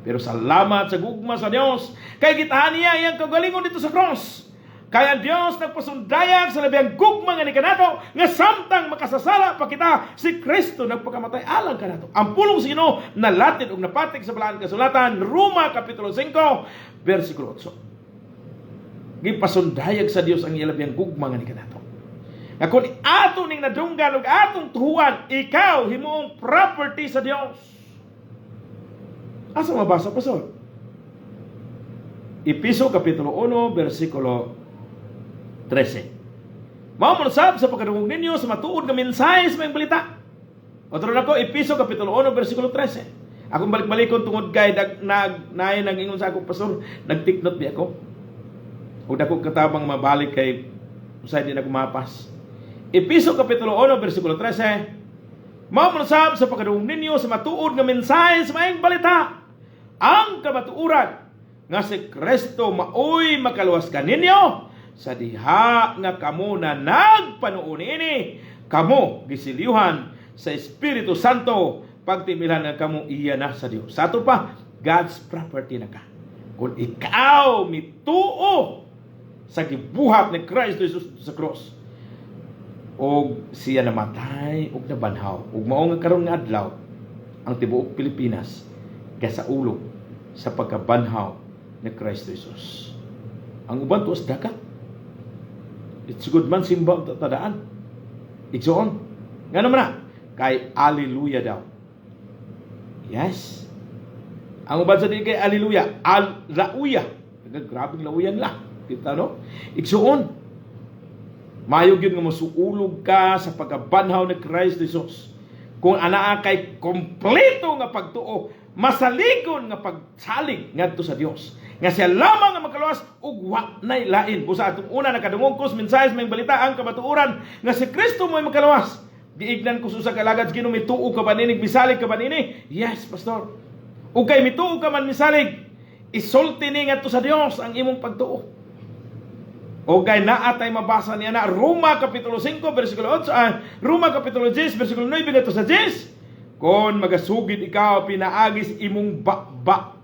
Pero salamat sa gugma sa Dios kay gitahan niya iyang kaugalingon dito sa cross. Kay ang Dios nagpasundayag sa labihang gugma nga ni kanato nga samtang makasasala pa kita, si Kristo nagpakamatay alang kanato. Ang pulong sa Ginoo nalatid ug napatik sa balaan kasulatan, Roma kapitulo 5 bersikulo 8. Gipasundayag sa Dios ang iyang labihang gugma nga ni kanato. Nga kung ato ning nadunggan ug atong tuhuan, ikaw himuong property sa Dios. Asa mabasa, pastor? Epeso kapitulo 1 bersikulo 13. Mao man sab sa pagkadungog ninyo sa matuod nga mensahe sa maayong balita. Otro nako, Epeso kapitulo 1 bersikulo 13. Akong balik-balikon tungod kay dag nag naay nag-ingon sa ako, "Pastor, nag-take note bi ako." Ug dako katabang mabalik kay usay di na kumapas. Epeso kapitulo 1 bersikulo 13. Mao man sab sa pagkadungog ninyo sa matuod nga mensahe sa maayong balita, ang kamatuoran nga si Kristo maoy makaluwas kaninyo, sa diha nga kamo na nagpanuo niini, kamo gisilyuhan sa Espiritu Santo pagtimilan nga kamo iya na sa Dios. Sa ato pa, God's property na ka. Kung ikaw mituo sa gibuhat ni Kristo Jesus sa cross og siya namatay ug nabanhaw ug mao nga karon nga adlaw ang tibuok Pilipinas Gasaulog sa pagkabanhaw ni Kristo Jesus. Ang uban tuas dagat. It's good man simba og tadaan. Igsoon. Nga naman na? Kay alleluia daw. Yes. Ang uban sa di kay alleluia, al lauya. Grabing lauyan lah. Kita no? Igsoon. Mayo gyud nga mosuulog ka sa pagkabanhaw ni Kristo Jesus. Kung anaa kay kompleto nga pagtuo, masaligon nga pagsalig ngadto sa Dios. Nga siya lamang nga makaluwas ug wa nay lain. Busa atong una nakadungog ko sa mensahe sa balita ang kamatuoran nga si Kristo mo'y makaluwas. Giignan ko sa usa ka alagad sa Ginoo, mituo ka ba nini, misalig ka ba nini? Yes, pastor. Ug kay mituo ka man misalig, isulti ni ngadto sa Dios ang imong pagtuo. O kay naa tay mabasa niya na Roma kapitulo 5 bersikulo 8, Roma kapitulo 10 bersikulo 9 ngadto sa 10. Kon magasugid ikaw pinaagis imong baba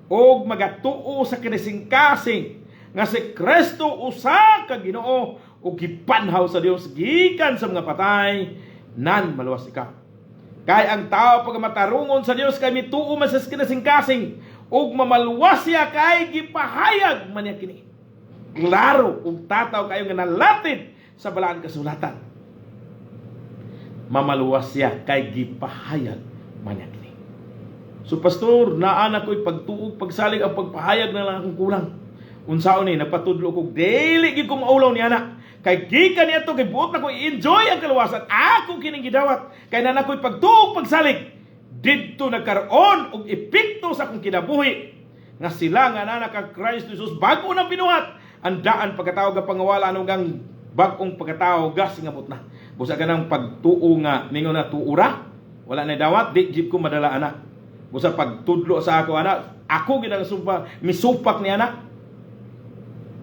og magatuo sa kinasingkasing nga si Kristo usa ka Ginoo ug gipanhaw sa Dios gikan sa mga patay, nan maluwas ikaw. Kay ang tao pagmatarungon sa Dios kay mituo man sa kinasingkasing ug mamaluwas siya kay gipahayag man niya kini. Klaro ug tataw kayo nga nalatid sa balaan kasulatan. Mamaluwas siya kay gipahayag man niya kini. So pastor, naa na ko'y pagtuog, pagsalig, ang pagpahayag na lang akong kulang. Unsaon ni napatudlo ko dili gyud ko maulaw ni ana. Kay gikan niya to kay buot na ko i-enjoy ang kaluwasan. Ako kining gidawat kay naa ko'y pagtuog, pagsalig. Didto nagkaroon og epekto sa akong kinabuhi nga sila nga naa kang Christ Jesus bago nang binuhat ang daan pagkatao ga pangawala anong gang bag-ong pagkatao gas ngabot na. Busa ganang pagtuo nga ningon na tuura wala na dawat, di jib ko madala ana. Busa pagtudlo sa ako ana, ako gid ang sumpa misupak ni ana.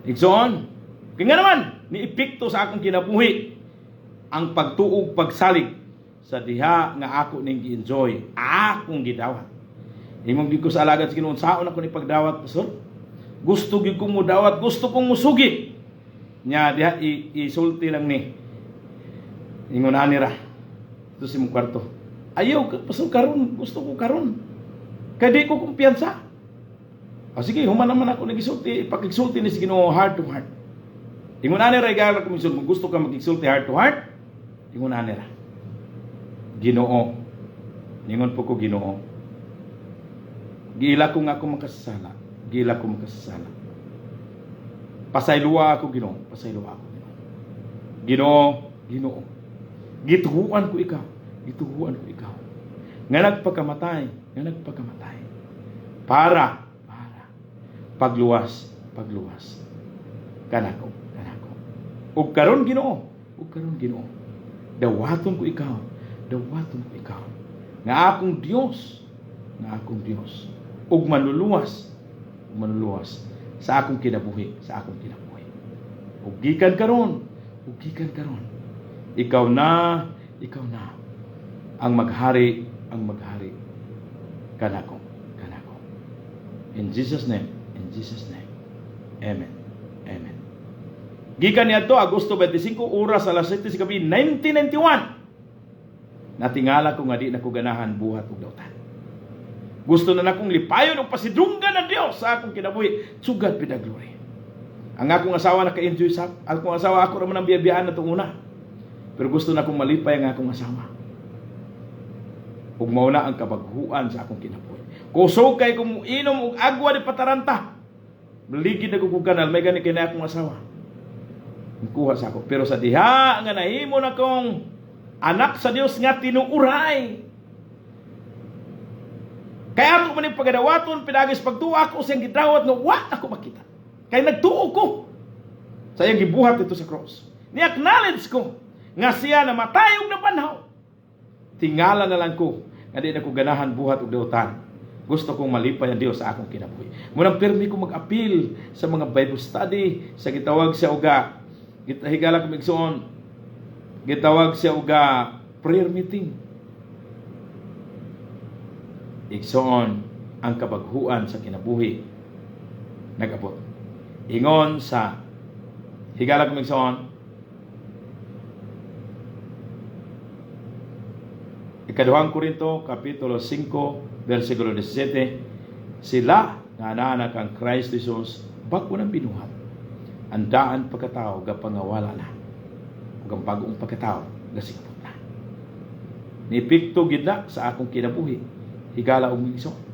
Igsoon, kaya nga naman ni epekto sa akong kinabuhi ang pagtuog pagsalig sa diha nga ako ning gi-enjoy, akong gidawat. Ingon gid ko sa alagad sa Ginoo, saon ako ni pagdawat, pastor? Gusto gid kong mudawat, gusto kong musugid. Nya diha isulti lang ni. Ingon ani ra. Ito sa imong kwarto. Ayaw, pastor, karon, gusto ko karon. Kay di ko kumpiyansa. O sige, human naman ako nagisulti, ipakigsulti ni sa Ginoo heart to heart. Ingon ani ra igala ko minsan, kung gusto ka magigsulti heart to heart, ingon ani ra. Ginoo. Ningon po ko, Ginoo. Giila ko nga ako makasasala. Giila ko makasasala. Pasayloa ako, Ginoo. Pasayloa ako, Ginoo. Ginoo, Ginoo. Gituhuan ko ikaw. Gituhuan ko ikaw. Nga nagpakamatay, nga nagpakamatay. Para, pagluwas, pagluwas. Kanako, kanako. Ug karon Ginoo, ug karon Ginoo. Dawaton ko ikaw, dawaton ko ikaw. Nga akong Dios, nga akong Dios. Ug manluluwas sa akong kinabuhi, sa akong kinabuhi. Ug gikan karon, ug gikan karon. Ikaw na ang maghari kanako, kanako. In Jesus' name, in Jesus' name. Amen. Amen. Gikan niadto Agosto 25 oras alas 7 sa gabi 1991. Natingala ko nga di na ko ganahan buhat og dautan. Gusto na nakong lipayon og pasidunggan ng Dios sa akong kinabuhi. To God be the glory. Ang akong asawa naka-enjoy sa akong asawa, ako raman ang biyabiyaan na una. Pero gusto na akong malipay ang akong asawa. Ug mao na ang kabaghuan sa akong kinabuhi. Kusog kay kung inom og agwa di pataranta. Ligid na kog kanal, may gani kay na akong asawa. Kuha sa ako. Pero sa diha nga nahimo na kong anak sa Dios nga tinuuray. Kaya ako man yung pagadawaton, pinagis pagtuo ako siyang gidawat nga wa ako makita. Kay nagtuo ko sa iyang gibuhat dito sa cross. Ni-acknowledge ko nga siya namatay ug nabanhaw. Tingala na lang ko nga di na ko ganahan buhat og dautan. Gusto kong malipay ang Dios sa akong kinabuhi. Munang pirmi ko mag-appeal sa mga Bible study, sa gitawag siya uga gitahigala ko migsuon, gitawag siya uga prayer meeting. Igsoon, ang kabaghuan sa kinabuhi nag-abot. Ingon sa higala ko migsuon, Ikaduhang Korinto, Kapitulo 5, versikulo 17, sila nga anaa kang Christ Jesus, bag-o ng binuhat. Ang daan pagkatao, gapangawala na. Ug ang bag-ong pagkatao, gasikpot na. Niepekto gid na sa akong kinabuhi. Higala og igsoon.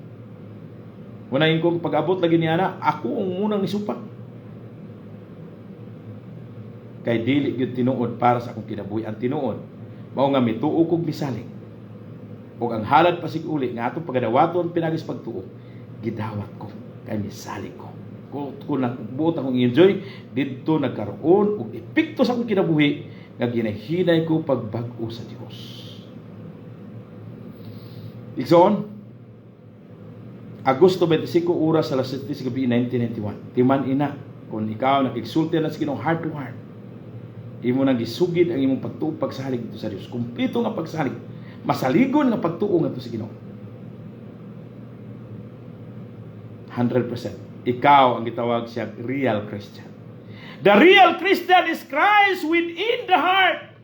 Unahin ko pag-abot lagi ni ana, ako ang unang nisupak. Kay dili gyud tinuod para sa akong kinabuhi ang tinuod. Mao nga mituo kog misalig. Ug ang halad pasig-uli nga atong pagadawaton pinaagi sa pagtuo, gidawat ko kay misalig ko. Kung buot akong i-enjoy, didto nagkaroon og epekto sa akong kinabuhi nga ginahinay ko pagbag-o sa Dios. Igsoon, Agosto 25, oras sa alas 7 sa gabi, 1991. Timan ina, kung ikaw nakigsulti na sa Ginoo heart to heart, imo nang gisugid ang imong pagtuo, pagsalig dito sa Dios. Kumpleto nga pagsalig. Masaligon nga pagtuo ngadto sa Ginoo. 100%. Ikaw ang gitawag siya real Christian. The real Christian is Christ within the heart.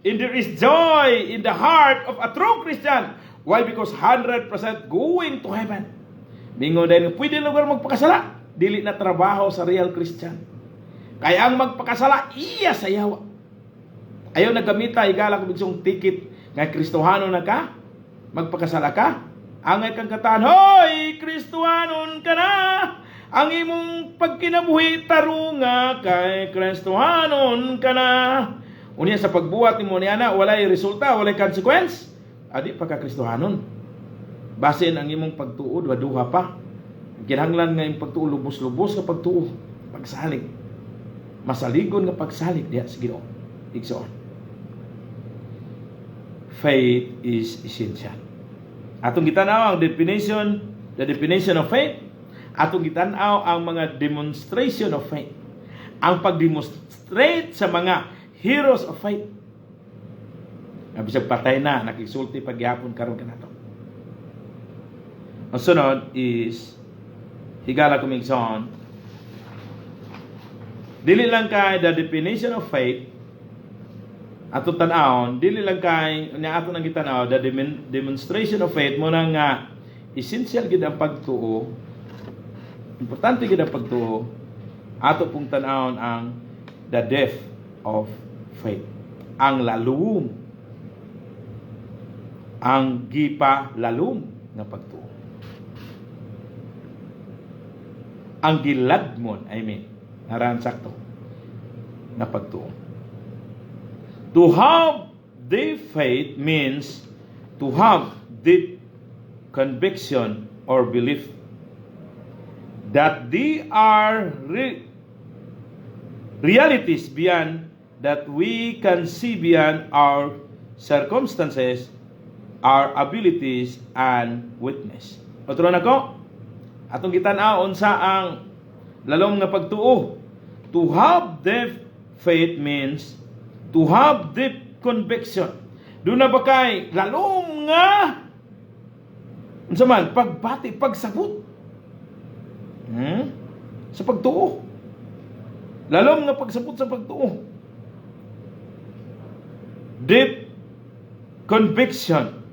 And there is joy in the heart of a true Christian. Why? Because 100% going to heaven. Mingon dahil pwede lugar magpakasala. Dili na trabaho sa real Christian. Kaya ang magpakasala, iya sa yawa. Ayaw naggamita, higala kung bigsong ticket nga Kristohano na ka, magpakasala ka, angay kang kataan, "Hoy, Kristohanon ka na! Ang imong pagkinabuhi tarunga kay Kristohanon ka na." Unya sa pagbuhat nimo niya na, walay resulta, walay consequence, adi pa ka Kristohanon. Basin ang imong pagtuo, duha pa. Kinahanglan nga imong pagtuo lubos-lubos nga pagtuo, pagsalig. Masaligon nga pagsalig diha sa Ginoo. Igsoon. Faith is essential. Atong gitan-aw ang definition, the definition of faith. Atong gitan-aw ang mga demonstration of faith. Ang pag-demonstrate sa mga heroes of faith. Nga bisag patay na, nakisulti pagyapon karon kanato. Ang sunod is, higala kong igsoon, dili lang kay the definition of faith ato tan-awon, dili lang kay nya ato nang gitanaw the demonstration of faith mo na nga essential gid ang pagtuo, importante gid ang pagtuo, ato pong tan-awon ang the depth of faith, ang lalum, ang gipa lalum nga pagtuo, ang giladmon, I mean, naran sakto na pagtuo. To have deep faith means to have deep conviction or belief that they are realities beyond that we can see, beyond our circumstances, our abilities, and weakness. Otro na ko, atong gitan-aw unsa ang lalom nga pagtuo. To have deep faith means to have deep conviction. Doon na ba kay lalom nga unsa man pagbati, pagsabot sa pagtuo. Lalom nga pagsabot sa pagtuo. Deep conviction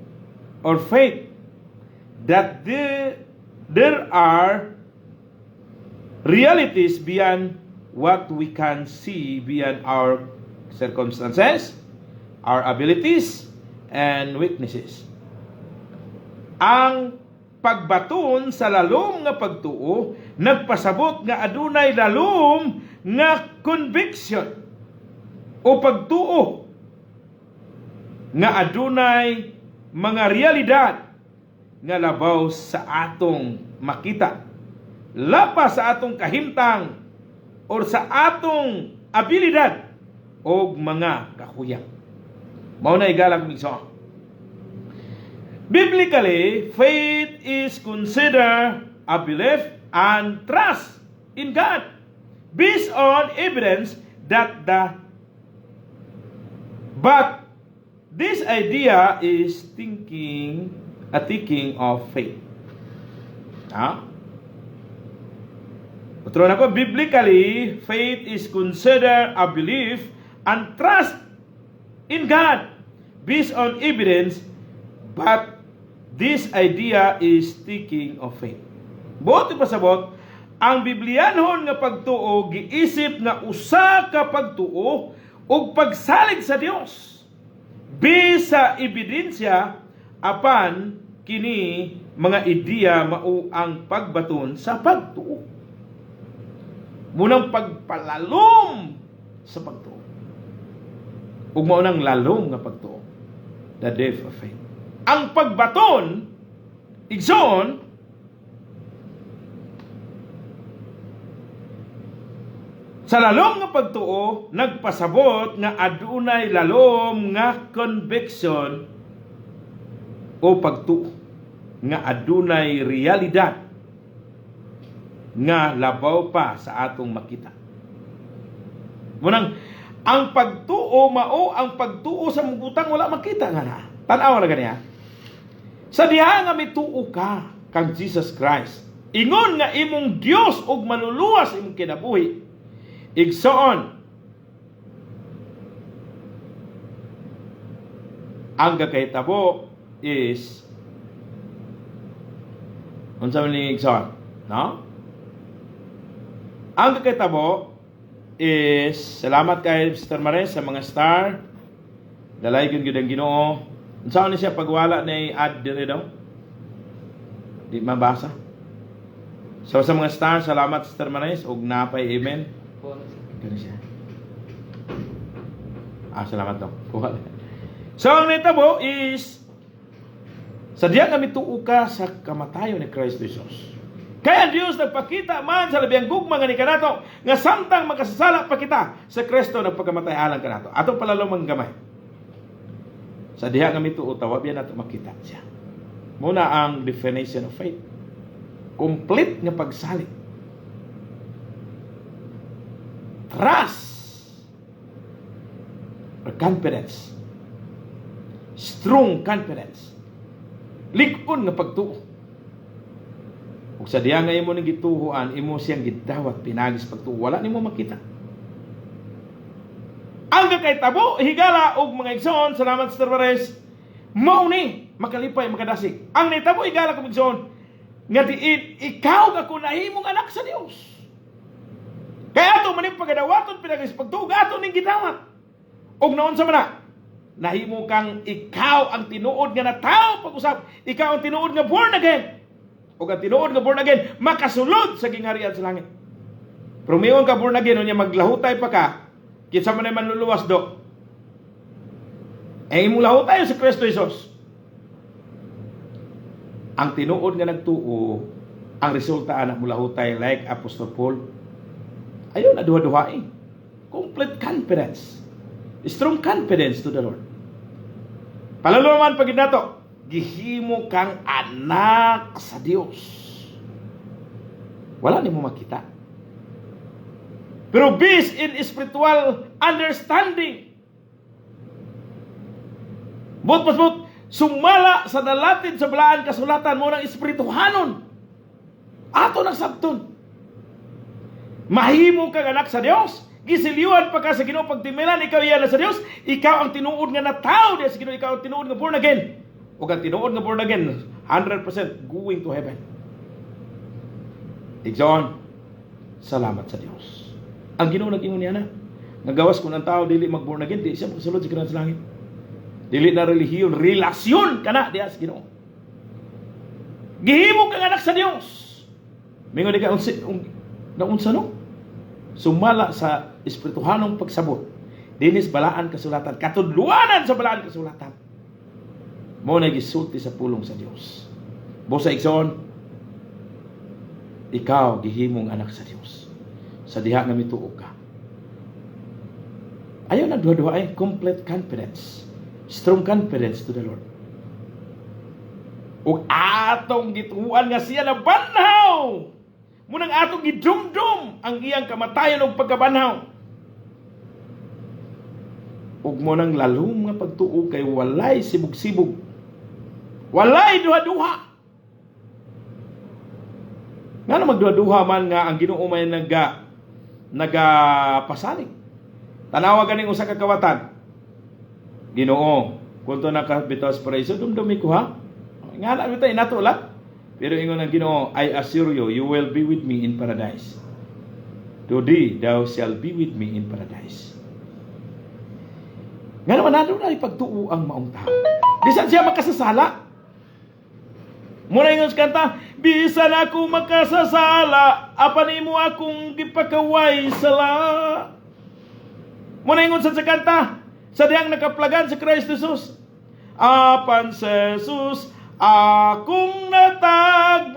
or faith that there are realities beyond what we can see, beyond our circumstances, our abilities, and weaknesses. Ang pagbaton sa lalom nga pagtuo nagpasabot nga adunay lalom nga conviction o pagtuo nga adunay mga realidad nga labaw sa atong makita, lapas sa atong kahimtang or sa atong abilidad og mga kahuyang. Mao na, higala kong igsoon. Biblically, faith is considered a belief and trust in God based on evidence that the but this idea is thinking a thinking of faith. Ha? Otro na ko, biblically, faith is considered a belief and trust in God based on evidence, But this idea is taking of faith. Buot ipasabot, ang Biblianhon nga pagtuo giisip nga usa ka pagtuo ug pagsalig sa Dios. Based sa ebidensya, apan kini mga ideya mao ang pagbaton sa pagtuo. Munang pagpalalom sa pagtuo. Ug mao nang lalom nga pagtuo. The depth of faith. Ang pagbaton, igsoon, sa lalom nga pagtuo, nagpasabot nga adunay lalom nga conviction o pagtuo nga adunay realidad nga labaw pa sa atong makita. Munang ang pagtuo mao ang pagtuo sa butang wala makita nga na. Tan-aw ra ganiya. Sa diha nga mituo ka kang Jesus Christ, ingon nga imong Dios ug manluluwas imong kinabuhi. Igsoon, ang kakahitabo is unsa man ni, igsoon, no? Ang kakahitabo is, salamat kay Mr. Mares sa mga star. Dalaygon gyud ang Ginoo. Unsa ni siya pagwala ni add dire daw? Di mabasa. So sa mga star, salamat, Sister Mares, ug napay amen. Kani siya. Ah, salamat dong. Kuha. So ang nitabo is sa diya nga mituo ka sa kamatayon ni Christ Jesus. Kaya ang Dios nagpakita man sa labiyang gugma nga ni kanato nga samtang makasasala pa kita, sa Kristo nagpakamatay alang kanato. Atong palalomang gamay. Sa diha nga mituo ta, wa biya nato makita siya. Muna ang definition of faith. Complete nga pagsalig. Trust or confidence. Strong confidence. Lig-on nga pagtuo. Ug sa diha nga imo ning gituohan, imo siyang gidawat pinagi sa pagtuo. Wala nimo makita. Ang kakahitabo, higala og mga igsoon, salamat, Sister Mares, mao ni makalipay, makadasig. Ang nahitabo, higala kong igsoon, nga diin ikaw nga kung nahimong anak sa Dios. Kaya ato maning pagadawaton pinagi sa pagtuo, ato ning gidawat. Og naon sa mana, nahimo kang ikaw ang tinuod nga natawo pag-usab, ikaw ang tinuod nga born again. Ug ang tinuod nga born again makasulod sa gingharian sa langit. Pero miingon ka born again, unya maglahutay pa ka, kinsa man ay manluluwas do? Eh imong lahutay si Kristo Jesus. Ang tinuod nga nagtuo, ang resulta ana mulahutay like Apostol Paul. Ayaw na duha-duha eh. Complete confidence. Strong confidence to the Lord. Palalo man pag nato, gihimo kang anak sa Dios. Wala nimo makita. Pero based in spiritual understanding. Buot pasabot, sumala sa nalatid sa balaan kasulatan mo ng espirituhanon. Ato nang sabton. Mahimo kang anak sa Dios. Gisiliwan pa ka sa Ginoo pagtimilan, ikaw iya na sa Dios. Ikaw ang tinuod nga natawo diha sa Ginoo, ikaw ang tinuod nga born again. Ug ang tinuod nga born again, 100% going to heaven. Igsoon, salamat sa Dios. Ang Ginoo nag-ingon niya na. Nagawas kung ang tao dili mag-born again, di siya makasulod sa ginoo sa langit. Dili na relihiyon, relasyon kana diha sa Ginoo. Gihimo kang anak sa Dios. Mingon di ka unsa naunsa no? Sumala sa espirituhanong pagsabot. Dinis balaan kasulatan, katudluanan sa balaan kasulatan. Mo na gisulti sa pulong sa Dios. Busa, igsoon, ikaw gihimong anak sa Dios. Sa diha nga mituo ka. Ayaw na duha-duha ay complete confidence. Strong confidence to the Lord. Ug atong gituan nga siya na banhaw. Munang atong gidumdum ang iyang kamatayon ug pagkabanhaw. Ug mo nang lalom nga pagtuo kay walay sibog-sibog. Walay duha-duha. Ngano magduha-duha man nga ang Ginoo may nagapasalig? Tanawa ganing usa ka kawatan. Ginoo, Punto na ka bitaw sa paraiso, dumdumi ko ha. Nga na bitaw inato lang. Pero ingon ang Ginoo, "I assure you, you will be with me in paradise. Today thou shall be with me in paradise." Nga naman na pagtuo ang maong tao. Bisan siya makasasala. Muna ingon sa kanta, "Bisan ako makasasala, apan imo akong gipakaway sala." Muna ingon sa kanta, sa dihang nakaplagan sa Christ Jesus. "Apan sa Jesus, akong natagbuan.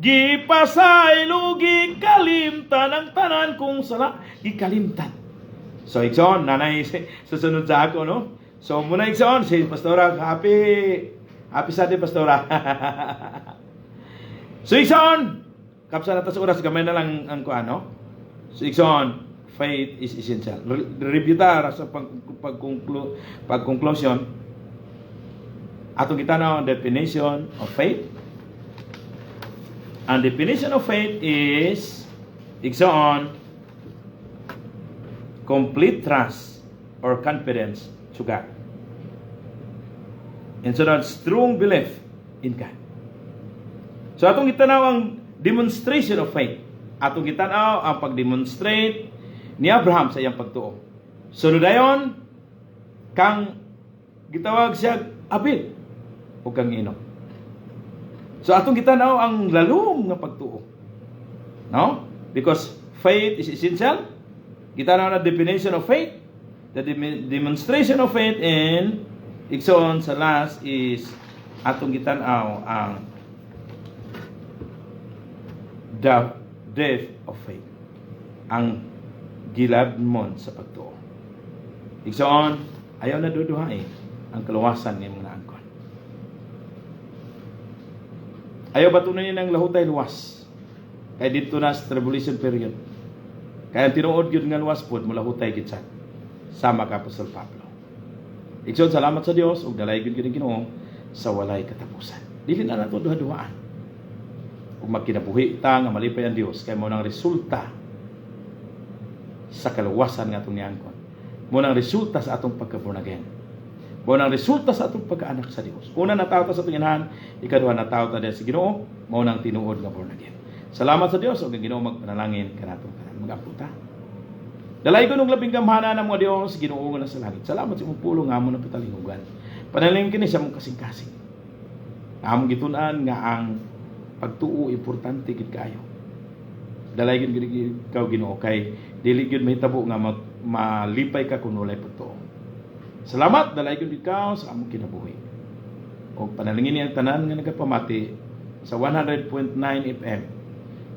Gipasaylo, gikalimtan ang tanan kong sala." Gikalimtan. So, igsoon, nanay, susunod sa ako, no? So, muna igsoon, si Pastora, happy, happy Sunday, Pastora. So, igsoon, kapsa na ta sa oras, gamay na lang ang kuan, no? So, igsoon, faith is essential. Review ta sa pag-conclusion. Atong kita na ang definition of faith. Ang definition of faith is, igsoon, complete trust or confidence to God. And so that strong belief in God. So atong gitanaw ang demonstration of faith. Atong gitanaw ang pag-demonstrate ni Abraham sa iyang pagtuo. Sunod dayon kang gitawag siya Abel o kang Enoch. So atong gitanaw ang lalom nga pagtuo. No? Because faith is essential. Gitanaw na definition of faith, the demonstration of faith, and igsoon, sa last is atong gitanaw ang the depth of faith. Ang giladmon sa pagtuo. Igsoon, ayaw na duduhae ang kaluwasan ng mga naangkon. Ayaw batunan niya ng lahutay luwas. Kay dito na sa tribulation period. Kaya ang tinuod gyud nga luwas pod mulahutay gid sa sama ka Apostol Pablo. Igsoon, salamat sa Dios ug dalay gyud gyud Ginoo sa walay katapusan. Dili na nato duha-duhaan. Ug magkinabuhi ta nga malipay ang Dios kay mao nang resulta sa kaluwasan nga atong niangkon. Mao nang resulta sa atong pagka-born again. Mao nang resulta sa atong pagkaanak sa Dios. Una, natawo ta sa atong inahan, ikaduha, natawo ta sa Ginoo, mao nang tinuod nga born again. Salamat sa Dios ug ang Ginoo magpanalangin kanatong tanan. Mag-ampo ta. Dalaygon ug labing gamhanan ng mga Dios, Ginoo nga nasa langit. Salamat sa imong pulong nga amon napatalingugan. Panalangin kini sa among kasing-kasing. Among gitun-an nga ang pagtuo importante gid kaayo. Dalaygon gid ikaw, Ginoo, kay dili gyud mahitabo nga malipay ka kung walay pagtuo. Salamat, dalaygon ikaw sa among kinabuhi. Og panalangin ang tanan nga nagapamati sa 100.9 FM.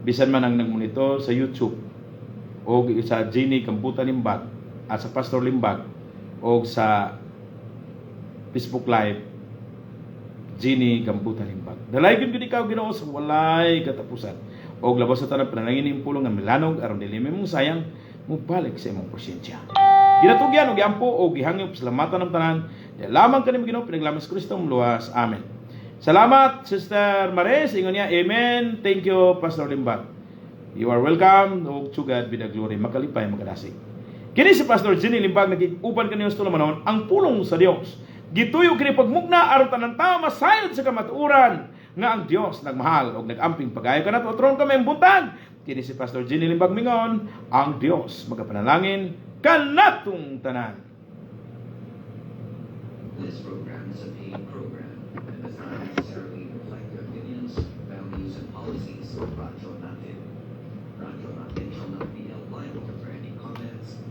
Bisan man ang nagmonitor sa YouTube o sa Jenny Kambuta Limbag at sa Pastor Limbag o sa Facebook Live Jenny Gambuta Limbag. Dalaygon gud ikaw, Ginoo, sa walay katapusan. Og labaw sa tanan, panalangin ning pulong nga milanog aron dili mo sayang mobalik sa imong presensya. Ginatugyan og giampo og gihangyo pasalamatan ng tanan. Diya lamang kanimo, Ginoo, pinaglamas Kristo luwas. Amen. Salamat, Sister Maris. Ingon niya, "Amen. Thank you, Pastor Limbag." You are welcome. Ug to God be the glory. Makalipay, makadasig. Kini si Pastor Jenny Limbag nagig-uban kaniyo sa tulumanon ang pulong sa Dios. Gituyo kini pagmugna aron tanan tao masayod sa kamatuoran nga ang Dios nagmahal og nagamping pagayo kanato atron kami buntag. Kini si Pastor Jenny Limbag mingon, ang Dios magapanalangin kanatong tanan. This program is a paid program and does not necessarily reflect the opinions, values, and policies of Radyo Natin. Radyo Natin shall not be held liable for any comments,